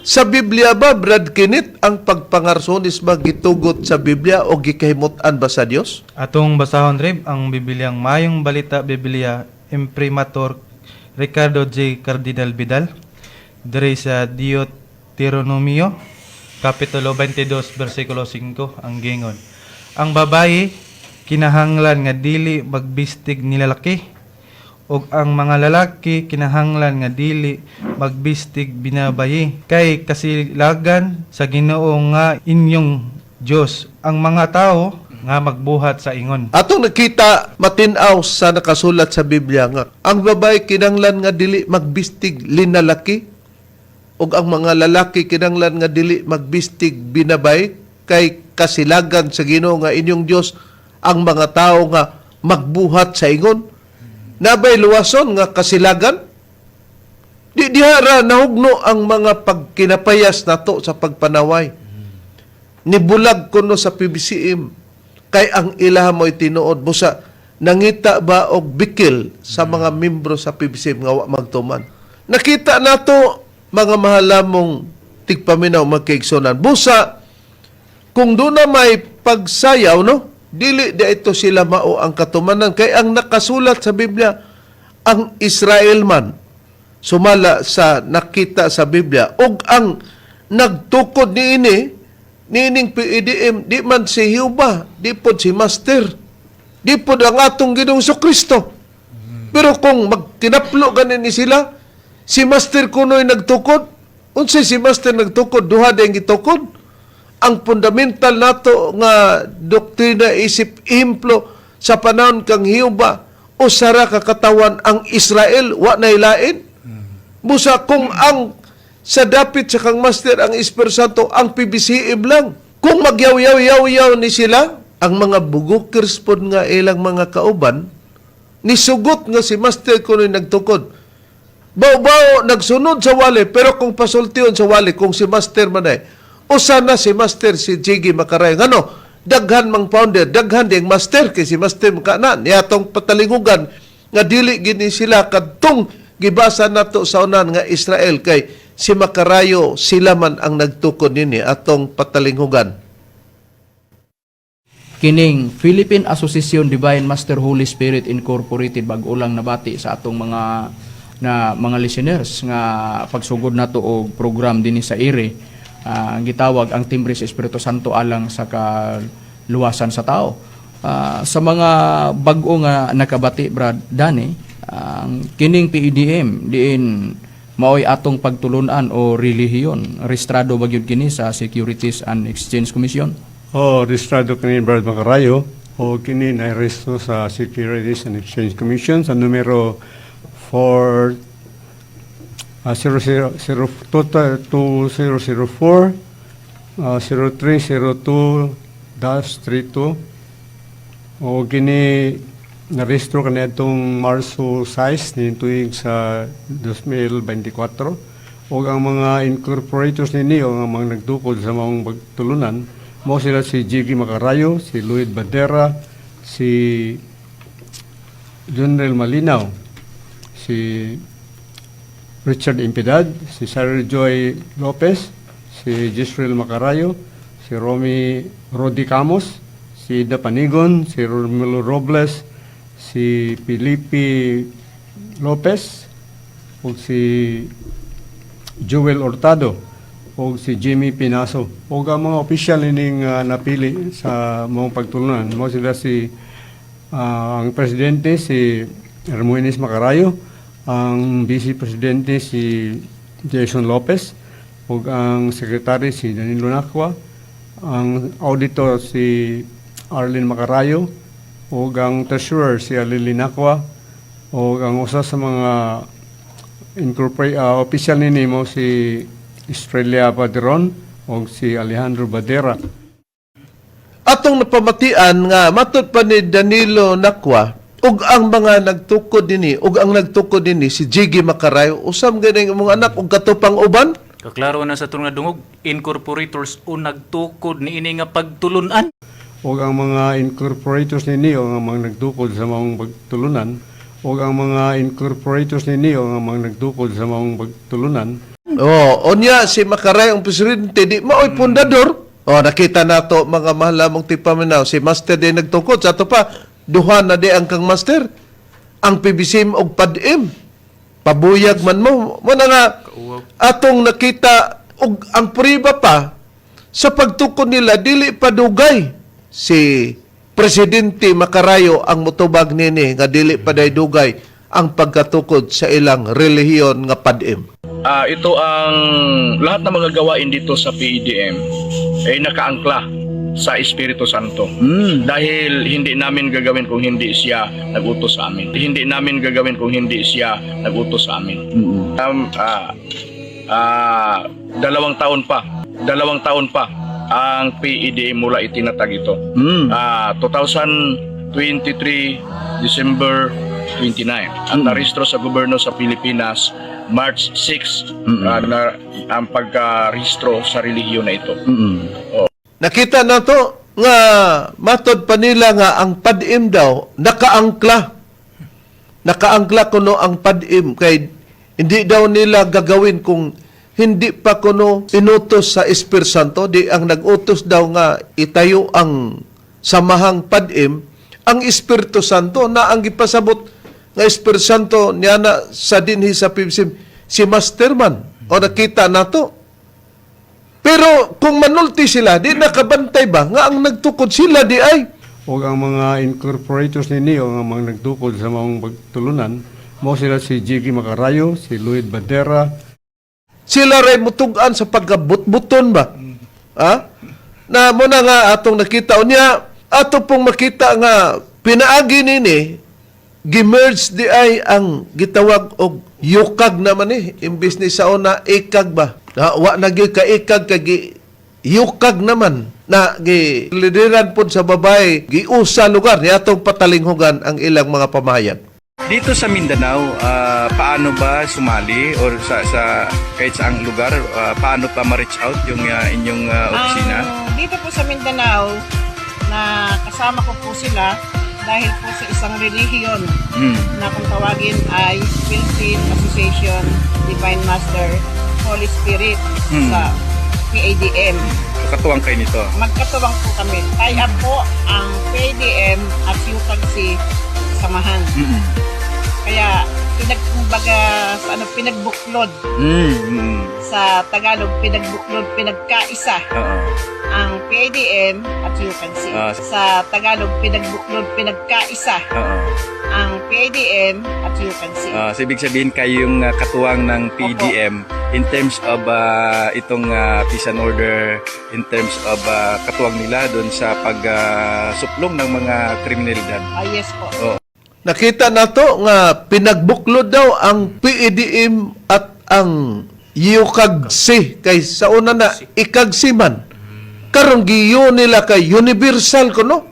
[SPEAKER 2] Sa Biblia ba, Brad Kinit, ang pagpangarsonis ba gitugot sa Biblia o gikahimut-an ba sa Dios?
[SPEAKER 3] Atong basahon, Rib, ang Bibliang Mayong Balita Biblia Imprimatur Ricardo J. Cardinal Vidal diri sa Deuteronomio Kapitulo 22 versikulo 5, ang gingon: "Ang babayi kinahanglan nga dili magbistig ni lalaki ug ang mga lalaki kinahanglan nga dili magbistig binabayi, kay kasilagan sa Ginoo nga inyong Dios ang mga tawo nga magbuhat sa ingon."
[SPEAKER 2] Atong nakita matin-aw sa nakasulat sa Biblia nga ang babae kinanglan nga dili magbistig linalaki ug ang mga lalaki kinanglan nga dili magbistig binabay, kay kasilagan sa Ginoo nga inyong Dios ang mga tao nga magbuhat sa ingon. Nabay luwason nga kasilagan? Di diha ra nahugno ang mga pagkinapayas nato sa pagpanaway. Nibulag kuno sa PBCM kay ang ilaha mo'y tinuod. Busa nangita ba og bikil sa mga membro sa PBCM nga wa magtuman? Nakita nato, mga mahalamong tigpaminaw, magkaigsonan, busa kung doon na may pagsayaw, no, dili di ito sila mao ang katumanan, kay ang nakasulat sa Biblia ang Israel man sumala sa nakita sa Biblia, ug ang nagtukod niini niining PEDM di man si Jehovah, di pod si Master, di pod ang atong Ginoong Kristo. Pero kung magkinaplo ganin ni sila, si Master kuno'y nagtukod. Unsay si Master nagtukod? Duha din gitukod. Ang fundamental nato nga doktrina isip ehemplo sa panahon kang Jehovah, usara ka katawan ang Israel, wa na ilain. Busa kung ang sa dapit sa kang Master ang Espiritu Santo, ang PBCM lang. Kung magyaw-yaw-yaw-yaw ni sila, ang mga bugokers pod nga ilang mga kauban, nisugot nga si Master kuno'y nagtukod. Bao-bao nagsunod sa wali, pero kung pasultion sa wali, kung si Master man ay, usa na si Master si Jiggy Makarayo. Ngano, daghan mang founder, daghan ding Master, kay si Master makana, niyatong patalingugan, nga dili gini sila kadtong gibasa nato sa unan nga Israel, kay si Makarayo sila man ang nagtukod nini, atong patalinghugan.
[SPEAKER 6] Kining Philippine Association Divine Master Holy Spirit Incorporated, bag-o lang nabati sa atong mga na mga listeners nga pagsugod nato og program dinhi sa ire, ang gitawag ang Timbre sa Espiritu Santo alang sa kaluwasan sa tao. Sa mga bag-o nga nakabati, Brad Danny, ang kining PEDM diin maoy atong pagtulunan o relihiyon, rehistrado ba gyud kini sa Securities and Exchange Commission?
[SPEAKER 7] O, registrado kini, Brad Macarayo, o kini na rehistro sa Securities and Exchange Commission sa numero 4 00 2004 0302-32, o kini narehistro kaniadtong Marso 6 ni tuig sa 2024, o ang mga incorporators nini o ang mga nagtukod sa maong pagtulunan mo sila si Jiggy Macarayo, si Lloyd Bandera, si Junrel Malinaw, si Richard Impidad, si Sarah Joy Lopez, si Jisrael Macarayo, si Romy Rodi Camos, si Ida Panigon, si Romulo Robles, si Felipe Lopez ug si Joel Hurtado ug si Jimmy Pinaso. Ug ang mga opisyal ining napili sa maong pagtulunan, mao sila si ang presidente si Hermoines Macarayo, ang vice presidente si Jason Lopez, ug ang secretary si Danilo Nacua, ang auditor si Arlene Macarayo, ug ang treasurer si Alili Nacua, ug ang usa sa mga incorporate official nini mao si Estrella Padron ug si Alejandro Badera.
[SPEAKER 2] Atong napamatian nga matod pa ni Danilo Nakwa ug ang mga nagtukod dinhi, ug ang nagtukod dinhi si Jiggy Macarayo, usam ganing imong anak ug katupang uban.
[SPEAKER 5] Kaklaro na sa atong nadungog, incorporators o nagtukod niini nga pagtulunan.
[SPEAKER 7] Ug ang mga incorporators ninyo ang mga nagtukod sa maong pagtulunan, ug ang mga incorporators ninyo ang mga nagtukod sa maong pagtulunan.
[SPEAKER 2] Oh, unya si Macarayo ang presidente, di maoy pundador. Oh, nakita nato, mga mahal lamang tigpaminaw, si Master di nagtukod sa ato pa, duha na di ang kang master. Ang PBCM og PADM. Pabuyag man mo. Mo na nga atong nakita og ang priba pa sa pagtukod nila, dili padugay si Presidente Macarayo ang motubag nini nga dili pa dugay ang pagkatukod sa ilang relihiyon nga PADM.
[SPEAKER 8] Ito ang lahat ng mga gawain dito sa PEDM ay nakaangkla sa Espiritu Santo. Dahil hindi namin gagawin kung hindi siya nagutos sa amin. Hindi namin gagawin kung hindi siya nagutos sa amin. 2 taon pa, 2 taon pa ang PEDM mula itinatag ito. 2023 December 29 at narehistro sa gobyerno sa Pilipinas March 6 na, ang pagkarehistro sa relihiyon na ito.
[SPEAKER 2] Nakita na to nga matod pa nila nga ang PADM daw nakaangkla. Nakaangkla kuno ang PADM kay hindi daw nila gagawin kung hindi pa kuno inutos sa Espiritu Santo. Di ang nag-utos daw nga itayo ang samahang PADM ang Espiritu Santo na ang gipasabot nga Espiritu Santo niya na sa dinhi sa PBCM si Masterman o nakita nato. Pero kung manulti sila, di nakabantay ba nga ang nagtukod sila di ay
[SPEAKER 7] ug ang mga incorporators ninyo ang mga nagtukod sa maong pagtulunan, mao sila si Jiggy Macarayo, si Lloyd Bandera.
[SPEAKER 2] Sila ray mutugan sa pagkabutbuton ba? Ha? Na mo na nga atong nakita unya ato pong makita nga pinaagi nini gimerge di ay ang gitawag og yukag naman eh imbis ni sa una ikag ba na, wa na gyud ka ikag kay gi yukag naman na gi lideran pod sa babae giusa lugar ni atong patalinghugan ang ilang mga pamahayag.
[SPEAKER 9] Dito sa Mindanao, paano ba sumali or sa kahit saang lugar, paano pa ma-reach out yung inyong opisina?
[SPEAKER 10] Ang dito po sa Mindanao, na kasama ko po sila dahil po sa isang relihiyon na kung tawagin ay Philippine Association Divine Master Holy Spirit sa PADM.
[SPEAKER 9] So, katuwang kayo nito.
[SPEAKER 10] Magkatuwang po kami. Tie up po ang PADM at UCAGC samahan. Kaya pinagkumbaga sa ano, pinagbuklod sa Tagalog, pinagbuklod, pinagkaisa ang PADM at UCAGC. Sa Tagalog, pinagbuklod, pinagkaisa ang PADM at UCAGC.
[SPEAKER 9] So ibig sabihin kayo yung katuwang ng PDM in terms of itong peace and order, in terms of katuwang nila doon sa pagsuplong ng mga kriminalidad.
[SPEAKER 10] Ah, yes po.
[SPEAKER 2] Nakita na to nga pinagbuklod daw ang PEDM at ang UCAGC kay sa una na ikagsi man. Karon giyo nila kay universal kuno.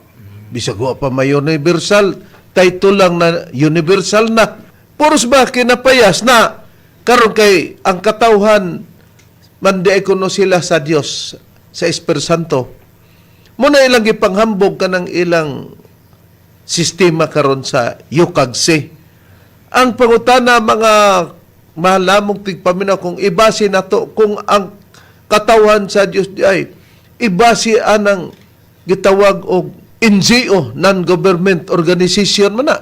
[SPEAKER 2] Bisag wa pa may universal, title lang na universal na. Puros ba kinapayas na karon kay ang katawhan man di kuno sila sa Dios sa Espiritu Santo. Muna ilang gipanghambog kanang ilang sistema karon sa UCAGC. Ang pangutana, mga mahalamong tigpaminaw, kung ibase nato kung ang katawan sa Dios di ay ibase anang gitawag og NGO, non-government organization man na.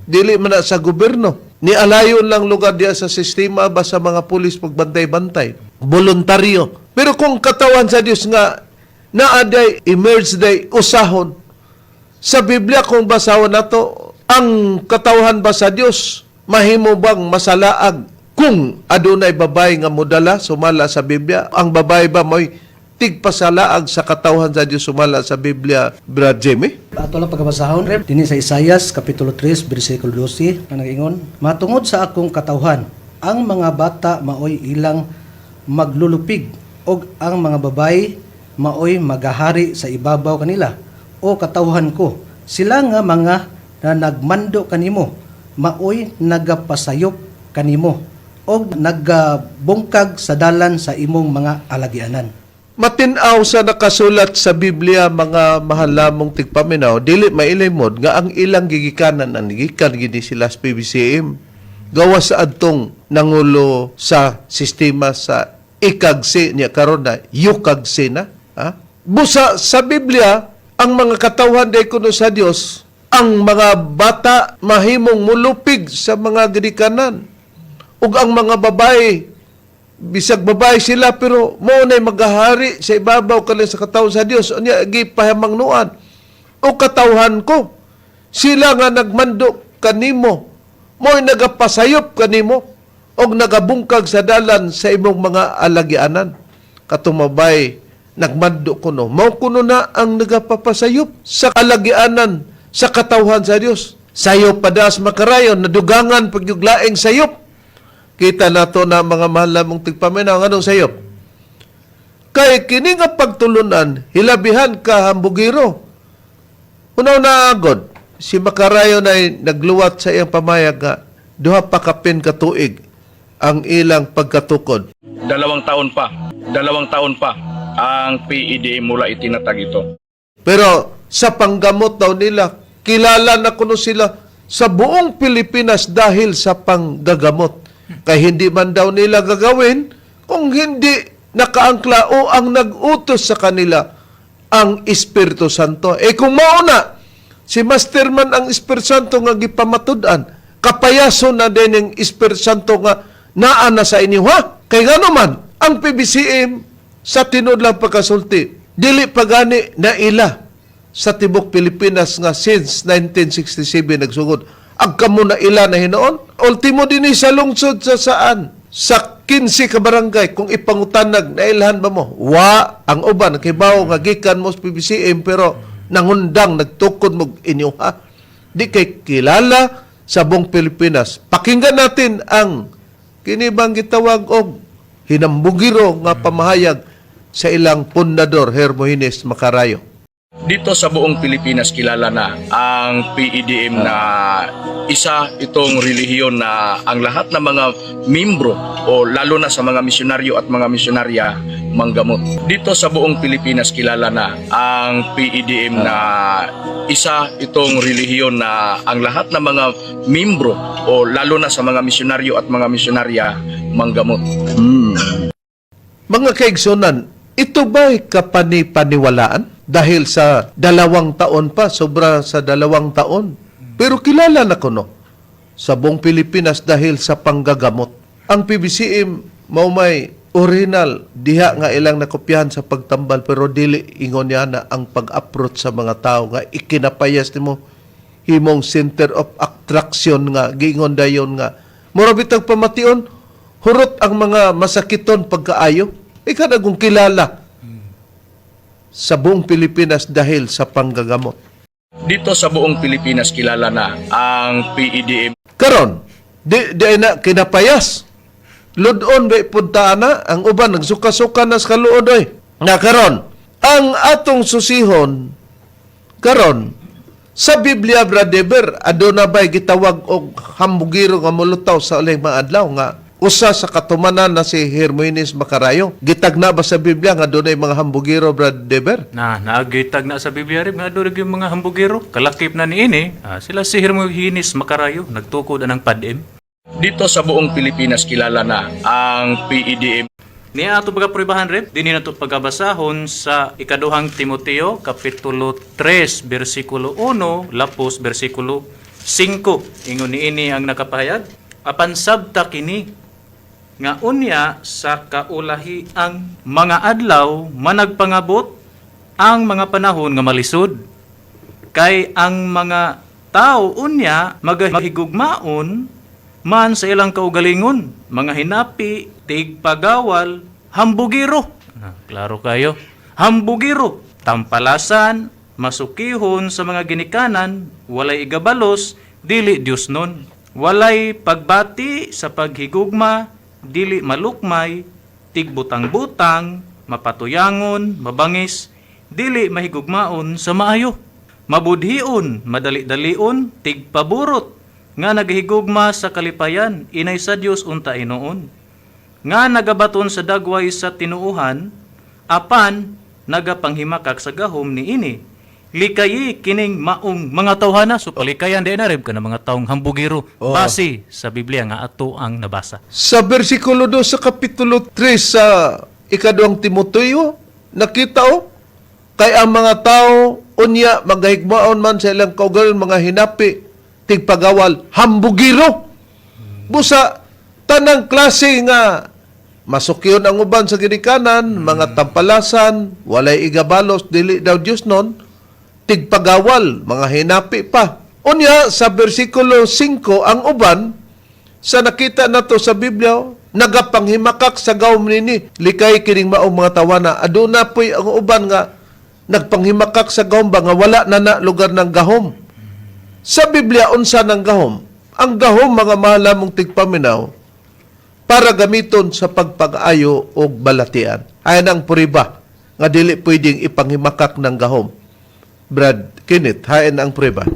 [SPEAKER 2] Dili man na sa gobyerno. Ni alayon lang lugar diya sa sistema ba sa mga pulis pagbantay-bantay. Voluntaryo. Pero kung katawan sa Dios nga naaday emerge day usahon sa Biblia, kung basahon nato ang katawhan ba sa Dios, mahimo bang masalaag kung adunay babae nga modala sumala sa Biblia? Ang babae ba mo'y tigpasalaag sa katawhan sa Dios sumala sa Biblia, Brad Jimmy?
[SPEAKER 4] Ato lang pagkabasahon, Rep. Dinhi sa Isayas, Kapitulo 3, versikulo 12, nga nag-ingon, "Matungod sa akong katawhan, ang mga bata maoy ilang maglulupig, og ang mga babae maoy magahari sa ibabaw kanila. O katawhan ko, sila nga mga na nagmando kanimo, maoy nagapasayop kanimo, og nagabungkag sa dalan sa imong mga alagianan."
[SPEAKER 2] Matinaw sa nakasulat sa Biblia, mga mahalamong tigpaminaw, dili mailimod nga ang ilang gigikanan ang gigikan gini sila sa PBCM. Gawas sa adtong nangulo sa sistema sa ikagsi niya karon na yukagsi na. Ha? Busa sa Biblia, ang mga katawhan day kuno sa Dios, ang mga bata mahimong mulupig sa mga gidikanan ug ang mga babae, bisag babae sila, pero mao nay magahari sa ibabaw kanila sa katawhan sa Dios. Unya gipahamangnuan, "O katawhan ko, sila nga nagmando kanimo mo'y nagapasayop kanimo og nagabungkag sa dalan sa imong mga alagianan." Katong babae nagmando kuno, mao kuno na ang nagapapasayop sa alagianan sa katawhan sa Dios. Sayop padas makarayon, nadugangan pagyuglaing sayop. Kita nato na, mga mahal lamang tigpaminaw, anong sayop? Kay kini nga pagtulunan, hilabihan ka hambugiro. Unaw na agod, si Makarayon ay nagluwat sa iyang pamayag nga 2 pa kapin ka tuig ang ilang pagkatukod.
[SPEAKER 8] 2 taon pa, 2 taon pa ang PEDM mula itinatag ito.
[SPEAKER 2] Pero sa panggamot daw nila, kilala na kuno sila sa buong Pilipinas dahil sa panggagamot. Kay hindi man daw nila gagawin kung hindi nakaangkla o ang nag-utos sa kanila ang Espiritu Santo. Eh kung mauna, si Masterman ang Espiritu Santo nga gipamatud-an, kapayaso na din ang Espiritu Santo nga naa na sa inyo, ha? Kay ngano man, ang PBCM sa tinuod lang pagkasulti, dili pa gani na ila sa tibok Pilipinas nga since 1967 nagsugod. Agkamo na ila na hinoon. Ultimo din sa lungsod sa saan? Sa 15 ka barangay, kung ipangutanag, nailhan ba mo? Wa, ang uban, kibaw nga gikan mo sa PBCM, pero nangundang, nagtukod mo inyo, ha? Di kay kilala sa buong Pilipinas. Pakinggan natin ang kini bang gitawag og hinambugiro nga pamahayag sa ilang pundador Hermogenes Macarayo.
[SPEAKER 8] Dito sa buong Pilipinas, kilala na ang PEDM na isa itong relihiyon na ang lahat ng mga membro o lalo na sa mga misyonaryo at mga misyonarya manggamot. Dito sa buong Pilipinas, kilala na ang PEDM na isa itong relihiyon na ang lahat ng mga membro o lalo na sa mga misyonaryo at mga misyonarya manggamot.
[SPEAKER 2] Mga kaigsunan, ito ba'y kapani-paniwalaan? Dahil sa 2 taon pa, sobra sa 2 taon. Pero kilala na kuno sa buong Pilipinas dahil sa panggagamot. Ang PBCM mao may original diha nga ilang nakopyahan sa pagtambal, pero dili ingon niya na ang pag-approach sa mga tao nga ikinapayas nimo, himong center of attraction nga giingon dayon nga mura bitag pamation, hurot ang mga masakiton pagkaayo. Ika kung kilala sa buong Pilipinas dahil sa panggagamot.
[SPEAKER 8] Dito sa buong Pilipinas, kilala na ang PEDM.
[SPEAKER 2] Karon, di di na kinapayas. Ludon ba punta na ang uban nagsuka-suka na sa kaluod oy. Na karon, ang atong susihon karon sa Biblia, Brother, aduna bay gitawag og hambugiro nga mulutaw sa uling mga adlaw nga usa sa katumanan na si Hermogenes Macarayo? Gitagna ba sa Biblia nga dunay mga hambugiro, Brother?
[SPEAKER 5] Na, naagitag na sa Biblia rin nga doon yung mga hambugero. Kalakip na niini, sila si Hermogenes Macarayo, nagtukod anang PADM.
[SPEAKER 8] Dito sa buong Pilipinas, kilala na ang PEDM.
[SPEAKER 5] Niya ato baga pruibahan rep, dinhi nato pagabasahon sa ikaduhang Timoteo kapitulo 3 bersikulo 1 lapos bersikulo 5. Ingon niini ang nakapahayag, apan sabta kini nga unya sa kaulahi ang mga adlaw managpangabot ang mga panahon nga malisod, kay ang mga tao unya magahigugmaon man sa ilang kaugalingon, mga hinapi, tigpagawal, hambugiro. Ah, klaro kayo, hambugiro, tampalasan, masukihon sa mga ginikanan, walay igabalos, dili Dios nun, walay pagbati sa paghigugma, dili malukmay, tigbutang-butang, mapatuyangon, mabangis, dili mahigugmaon sa maayo, mabudhion, madali-dalion, tigpaburot, nga naghigugma sa kalipayan, inay sa Dios unta inoon, nga nagabaton sa dagway sa tinuuhan, apan nagapanghimakak sa gahom niini. Likayi kining maong mga tawhana. So palikayan di na rib ka na mga taong hambugiro base sa Biblia nga ato ang nabasa.
[SPEAKER 2] Sa versikulo 2 sa kapitulo 3 sa ikaduhang Timoteo, nakita o, kay ang mga tao unya magahigmaon man sa ilang kaugalingon, mga hinapi, tigpagawal, hambugiro. Busa tanang klase nga masukyon ang uban sa ginikanan, mga tampalasan, walay igabalos, dili daw Diyos nun, tigpagawal, mga hinapi pa. Unya sa versikulo 5, ang uban sa nakita nato sa Biblia, nagapanghimakak sa gawom nini, likay kining maong mga tawana. Aduna po'y ang uban nga nagpanghimakak sa gahom ba nga wala na na lugar ng gahom. Sa Biblia, unsa ng gahom? Ang gahom, mga mahal mong tigpaminaw, para gamiton sa pagpag-ayo og balatian. Ayan ang puriba nga dili pwedeng ipanghimakak ng gahom. Brad Kenneth, hain ang puriba.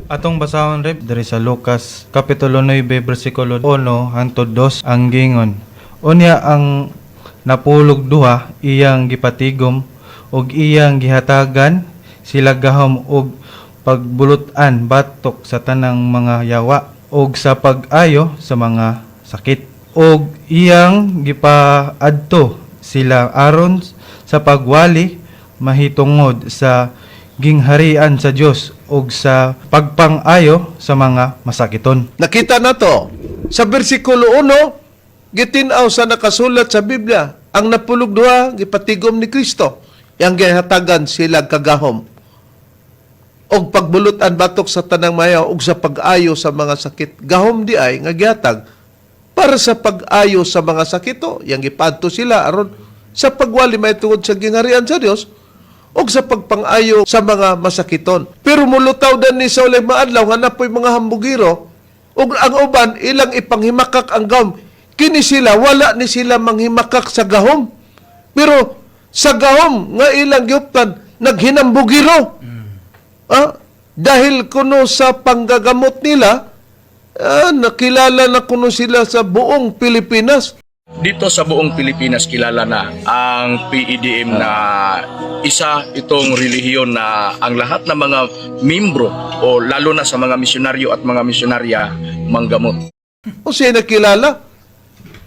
[SPEAKER 3] Atong basahon rep diri sa Lucas kapitulo 9 bersikulo 1 hangtod 2 ang gingon. Unya ang napulog duha iyang gipatigom og iyang gihatagan sila gahom og pagbulutan batok sa tanang mga yawa og sa pag-ayo sa mga sakit, og iyang gipaadto sila aron sa pagwali mahitungod sa gingharian sa Dios og sa pagpang-ayo sa mga masakiton.
[SPEAKER 2] Nakita na to. Sa versikulo 1, gitinaw sa nakasulat sa Biblia, ang napulog duha, gipatigom ni Kristo. Yang gihatagan sila kagahom og pagbulutan batok sa tanang mayaw og sa pag-ayo sa mga sakit. Gahom di ay nga gihatag para sa pag-ayo sa mga sakit. O, yang gipadto sila aron sa pagwali may tungod sa gingharian sa Dios og sa pagpang-ayo sa mga masakiton. Pero mulutaw dan ni sa ulay maadlaw nga napoy mga hambugiro ug ang uban ilang ipanghimakak ang gahom. Kini sila wala ni sila manghimakak sa gahom. Pero sa gahom nga ilang giuptan naghinambugiro. Dahil kuno sa panggagamot nila, nakilala na kuno sila sa buong Pilipinas.
[SPEAKER 8] Dito sa buong Pilipinas kilala na ang PEDM na isa itong relihiyon na ang lahat ng mga membro o lalo na sa mga misyonaryo at mga misyonarya manggamot.
[SPEAKER 2] O siya nakilala?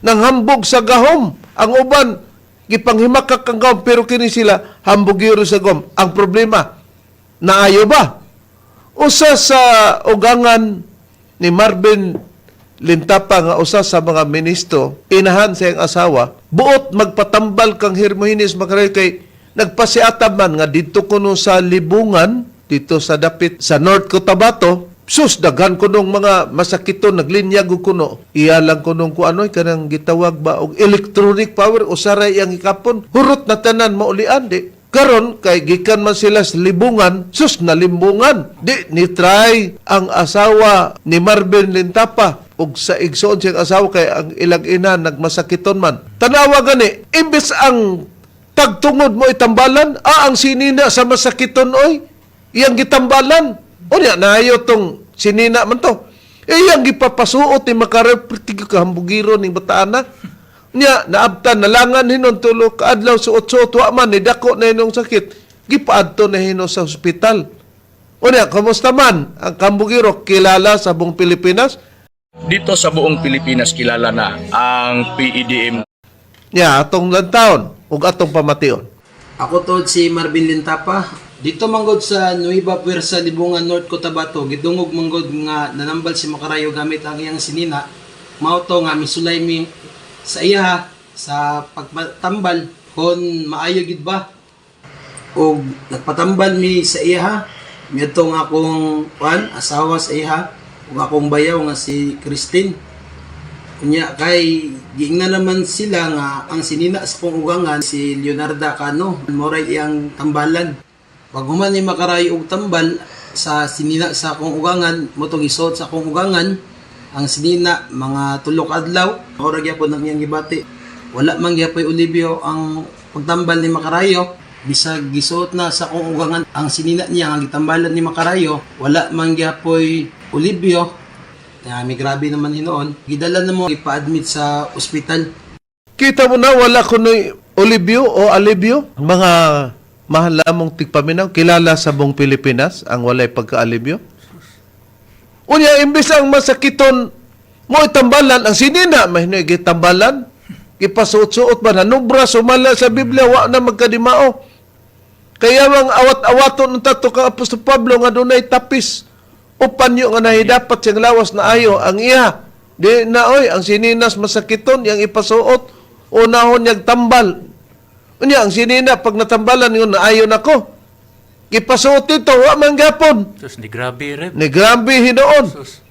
[SPEAKER 2] Nanghambog sa gahom. Ang uban, gipanghimakak ang gahom, pero kini sila, hambugiro sa gahom. Ang problema, naayo ba? Usa sa ugangan ni Marvin Lintapa nga usa sa mga ministro, inahan sa iyang asawa, buot magpatambal kang Hermogenes Macarayo kay nagpasiatab man nga didto kuno sa Libungan, dito sa dapit sa North Cotabato, sus daghan kunong mga masakiton naglinyag og kuno. Iya lang kunong kuanoy kanang gitawag ba og electronic power usaray iyang hikapon, hurot na tanan maulian di. Karon kay gikan man sila sa Libungan, sus nalimbungan. Di ni try ang asawa ni Marvin Lintapa ug sa igsoon siyang asawa kay ang ilang ina nagmasakiton man. Tanawa gani, imbes ang tagtungod mo itambalan, ang sinina sa masakiton oy, iyang gitambalan. Unya naayo tong sinina man to. Iyang gipapasuot ni makarepti ka hambugiro ning bataan na. Nya naabtan nalangan hinon tulo kaadlaw suot-suot wa man ni dako na hinong sakit, gipaadto na hinon sa ospital. Unya kumusta man ang kambugiro kilala sa buong Pilipinas?
[SPEAKER 8] Dito sa buong Pilipinas kilala na ang PEDM.
[SPEAKER 2] Nya atong lantaon ug atong pamation.
[SPEAKER 11] Ako to si Marvin Lintapa, Dito manggod sa Nueva Fuerza, Libongan, North Cotabato, gidungog manggod nga nanambal si Makarayo gamit ang iyang sinina. Mao to nga misulay mi sa iya sa pagpatambal kon maayo gid ba, og nagpatambal mi sa iya miadto nga akong kuan asawa sa iya ug akong bayaw nga si Christine. Unya kay giingnan naman sila nga ang sinina sa kong ugangan si Leonarda Cano moray iyang tambalan. Pag human ni Makarayo og tambal sa sinina sa akong ugangan, mo tong isuot sa akong ugangan ang sinina mga 3 ka adlaw, ora gyapon ang iyang gibati. Wala man gyapoy olibyo ang pagtambal ni Makarayo. Bisag gisuot na sa akong ugangan ang sinina niya nga gitambalan ni Makarayo, wala man gyapoy olibyo. Kaya may grabe naman hinoon. Gidala na mo ipa-admit sa ospital.
[SPEAKER 2] Kita mo na wala kuno'y olibyo o alibyo. Mga mahal lamong tigpaminaw, kilala sa buong Pilipinas ang walay pagkaalibyo. Unya, imbes ang masakiton mo itambalan, ang sinina, may hinoy gitambalan, ipasuot-suot ba, nanubra, sumala sa Biblia, wa na magkadimao. Kaya mang awat-awaton ng tato kang Apostol Pablo nga dunay tapis o panyo nga nahidapat siyang lawas na ayo ang iya. Di na oy, ang sininas masakiton, yang ipasuot, o nahon niyag tambal. Unya, ang sinina, pag natambalan yun, naayo nako. Ipasuot dito, wa man gapon.
[SPEAKER 5] Sus, ni grabe reb.
[SPEAKER 2] Ni grabe hinoon.
[SPEAKER 5] Sus.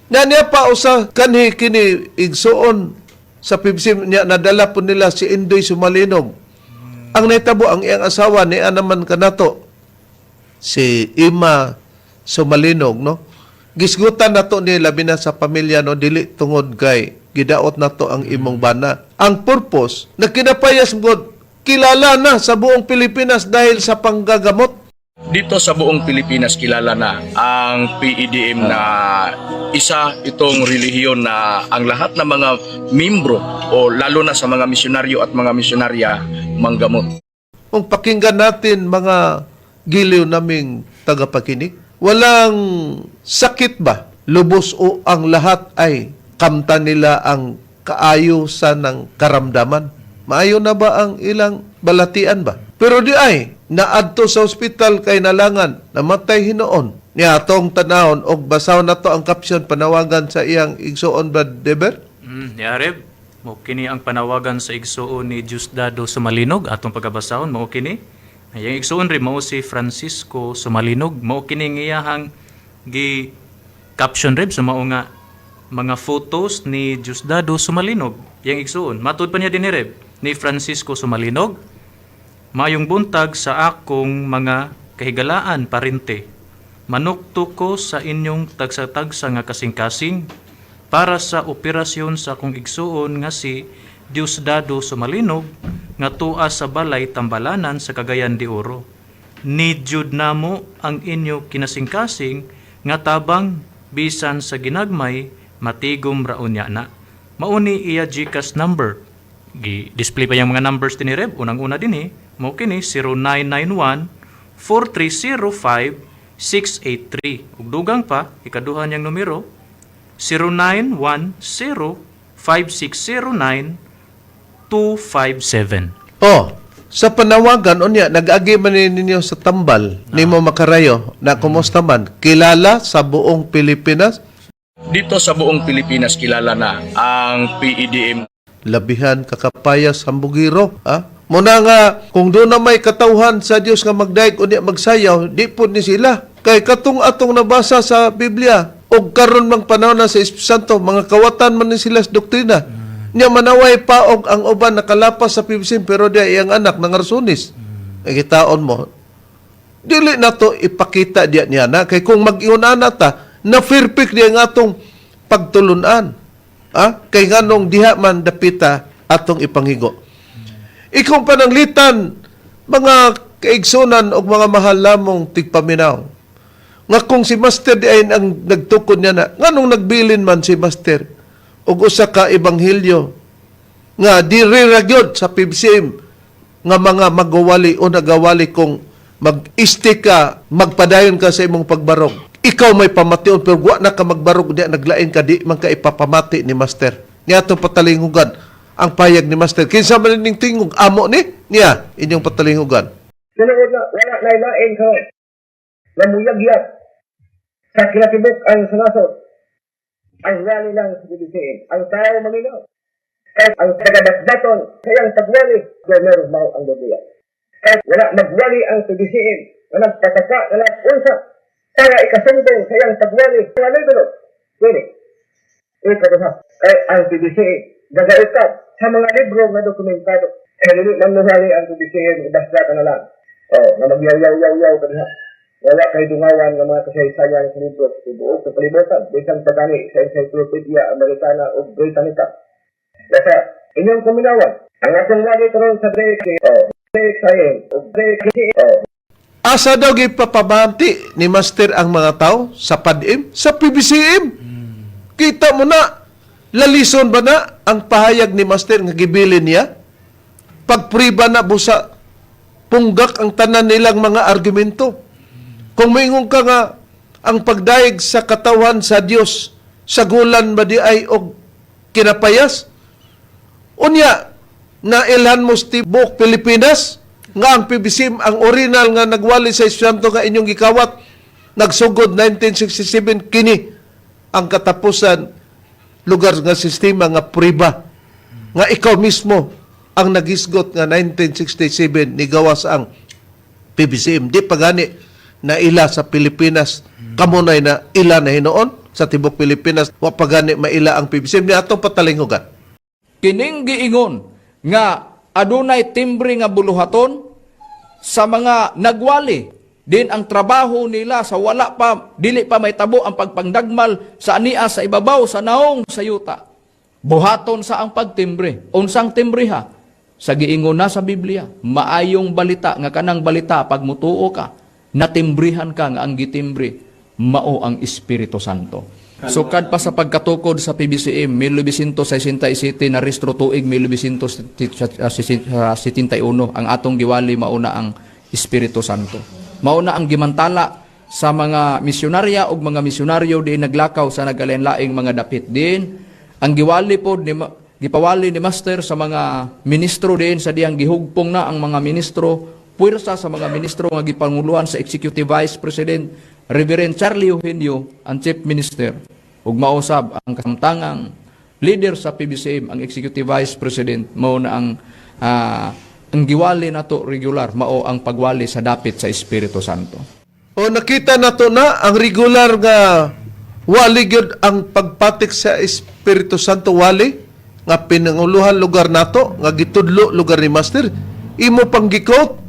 [SPEAKER 2] Na niya pa usa kanhi kini igsuon sa PBC niya nadala po nila si Indoy Sumalinog. Ang nahitabo ang iyang asawa niya naman kanato si Ima Sumalinog, no. Gisgutan nato ni labi na sa pamilya, no, dili tungod kay gidaot nato ang imong bana. Ang purpose na kinapayas god kilala na sa buong Pilipinas dahil sa panggagamot.
[SPEAKER 8] Dito sa buong Pilipinas kilala na ang PEDM na isa itong relihiyon na ang lahat ng mga membro o lalo na sa mga misyonaryo at mga misyonarya manggamot.
[SPEAKER 2] Kung pakinggan natin mga giliw naming tagapakinig, walang sakit ba? Lubos o ang lahat ay kamta nila ang kaayusan ng karamdaman. Maayo na ba ang ilang balatian ba? Pero di ay, naadto sa ospital kay nalangan, namatay hinoon. Niya atong tanahon og basaw na to ang caption panawagan sa iyang igsuon Brad Deber.
[SPEAKER 5] Ya reb, mao kini ang panawagan sa igsuon ni Diosdado Sumalinog atong pagkabasahon mao kini. Ang iyang igsuon rin mao si Francisco Sumalinog, mao kini ang iyahang gi caption reb sa mao nga mga photos ni Diosdado Sumalinog. Iyang igsuon. Matud pa niya dinhi reb ni Francisco Sumalinog. Mayong buntag sa akong mga kahigalaan parente. Manukto ko sa inyong tagsa-tagsa nga kasing-kasing para sa operasyon sa akong igsuon nga si Diosdado Sumalinog nga tua sa balay Tambalanan sa Cagayan de Oro. Ni jud namo ang inyo kinasingkasing nga tabang bisan sa ginagmay matigom ra unya na. Mauni iya GCash number. Gi-display pa yung mga numbers dinhi reb. Unang-una dinhi, mao kini 0991 4305 683. Ug dugang pa, ikaduha niyang numero 0910 5609 257.
[SPEAKER 2] Oh, sa panawagan unya nag-agi man ni ninyo sa tambal nimo Makarayo na kumusta man kilala sa buong Pilipinas.
[SPEAKER 8] Dito sa buong Pilipinas kilala na ang PEDM.
[SPEAKER 2] Labihan kakapayas hambugiro, ha? Muna nga kung doon na may katawhan sa Dios nga magdaig unya magsayaw, di po ni sila. Kay katong atong nabasa sa Biblia og karon mang panahon na sa Espiritu Santo, mga kawatan man ni sila sa doktrina. Nya manaway pa og ang uban nakalapas sa PBC pero di iyang anak nangarsunis. Ay kitaon mo, dili na to ipakita diya niya na kay kung mag-ingon ana ta na perfect diya nga atong pagtulunan, ah, kay nganong diha man dapita atong ipanghigo ikong pananglitan mga kaigsunan og mga mahal lamong tigpaminaw nga kung si Master di ay ang nagtukod niya na nganong nagbilin man si Master og usa ka ebanghelyo nga diri ra gyud sa PBCM nga mga magwawali o nagawali kung mag-isti ka, magpadayon ka sa imong pagbarog. Ikaw may pamation pero wa na ka magbarog diya naglain ka di man ka ipapamati ni Master. Niya atong patalingugan ang payag ni Master. Kinsa man ning tingog amo ni niya inyong patalingugan.
[SPEAKER 12] Tinuod na wala na lain karon nga muyagyag sa kinatibuk-an sa nasod ang wali lang sa PBCM. Ang tao maminaw. Kahit ang tagadasdaton sa iyang pagwali, gobyerno mao ang Biblia. Kahit wala magwali ang PBCM na nagpataka na nag-unsa para ikasumbong sa iyang pagwali sa libro. Pwede. Ikaduha, kay ang PBCM gagaitap sa mga libro nga dokumentado. Kaya dili man nuhali ang PBCM, ibasda ka na lang. Oh, na magyaw-yaw-yaw-yaw ka diha. Wala kay dungawan nga mga kasaysayan sa libro sa tibuok sa kalibutan, bisan pa gani sa Encyclopedia Americana ug Britannica. Basta inyong kuminawan, ang atong wali karon sa DXC, oh, DXIM ug DXC, oh.
[SPEAKER 2] Asa daw gipapabati ni Master ang mga tao sa PADM, sa PBCM. Kita mo na, lalison ba na ang pahayag ni Master nga gibilin niya? Pagpriba na busa, punggak ang tanan nilang mga argumento. Kung moingon ka nga, ang pagdayeg sa katawan sa Dios sagulan ba di ay og kinapayas? Unya, nailhan mo sa tibuok Pilipinas nga ang PBCM ang original nga nagwali sa Espiritu nga inyong gikawat nagsugod 1967 kini ang katapusan lugar nga sistema nga priba nga ikaw mismo ang nagisgot nga 1967 ni gawas ang PBCM. Di pa gani na ila sa Pilipinas, kamo na na ila na hinuon sa tibok Pilipinas, wa pa gani maila ang PBCM ni atong patalinghugan.
[SPEAKER 6] Kining giingon nga adunay timbre nga buluhaton sa mga nagwali din ang trabaho nila sa wala pa dili pa may tabo ang pagpangdagmal sa ania sa ibabaw sa naong sa yuta. Buhaton sa ang pagtimbre. Unsang timbre ha? Sa giingon na sa Biblia, maayong balita nga kanang balita pag mutuo ka, natimbrihan ka nga ang gitimbre mao ang Espiritu Santo. Sukad pa sa pagkatukod sa PBCM 1967 na restro tuig 1971 ang atong giwali mauna ang Espiritu Santo. Mauna ang gimantala sa mga misyonarya ug mga misyonaryo di naglakaw sa nagalain-laing mga dapit din. Ang giwali pod ni gipawali ni Master sa mga ministro din sa diyang gihugpong na ang mga ministro, puwersa sa mga ministro nga gipanguluhan sa Executive Vice President Reverend Charlie Eugenio, ang Chief Minister, ug mausab ang kasamtangang leader sa PBCM, ang Executive Vice President, mao na ang giwali nato regular, mao ang pagwali sa dapit sa Espiritu Santo.
[SPEAKER 2] O nakita nato na ang regular nga wali gyud ang pagpatik sa Espiritu Santo, wali nga pinanguluhan lugar nato nga gitudlo lugar ni Master, imo pang gikot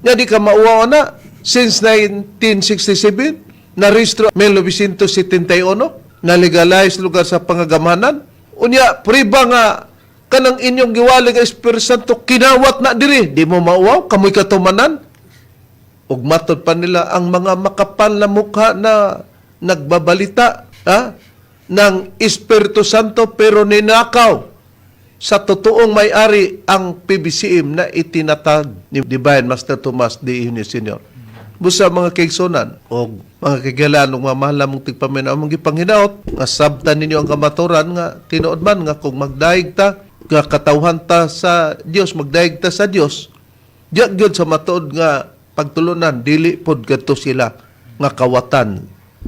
[SPEAKER 2] nga di ka mauwaw na since 1967 na rehistro 1971 na legalize lugar sa pangagamanan. Unya priba nga kanang inyong giwali nga Espiritu Santo kinawat na diri, di mo mauwaw kamoy katumanan. Ug matod pa nila ang mga makapal na mukha na nagbabalita, ha, ng Espiritu Santo pero ninakaw sa totoong may-ari ang PBCM na itinatag ni Divine Master Tomas D. Eugenio Sr. Busa mga kaigsunan o mga kagalan ug mga mahal namong tigpaminaw, among gipanghinaot nga sabtan ninyo ang kamaturan nga tinuod man nga kung magdaig ta nga katawhan ta sa Dios, magdaig ta sa Dios, diya gyud sa matuod nga pagtulunan, dili pod kadto sila nga kawatan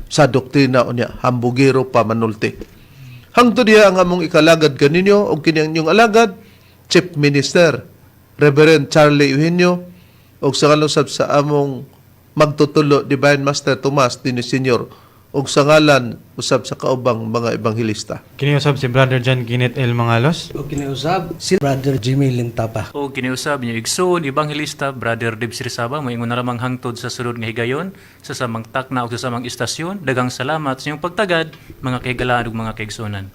[SPEAKER 2] sa doktrina unya hambugero pa manulti. Hangtod diha ang among ikalagad kaninyo og kini ang inyong alagad, Chief Minister Reverend Charlie Eugenio, og sa ngalan usab sa among magtutulo Divine Master Tomas Dini Senior, og sa ngalan usab sa kaubang mga ebanghelista.
[SPEAKER 3] Kiniusab si Brother John Kenneth L. Mangalos.
[SPEAKER 4] O kiniusab si Brother Jimmy Lintapa.
[SPEAKER 5] O kiniusab niyo igsoon Ebanghilista Brother Deb Sirisaba, moingon na lamang hangtod sa sulod nga higayon sa samang takna o sa samang istasyon. Daghang salamat sa inyong pagtagad, mga kahigalaan ug mga kaigsuonan.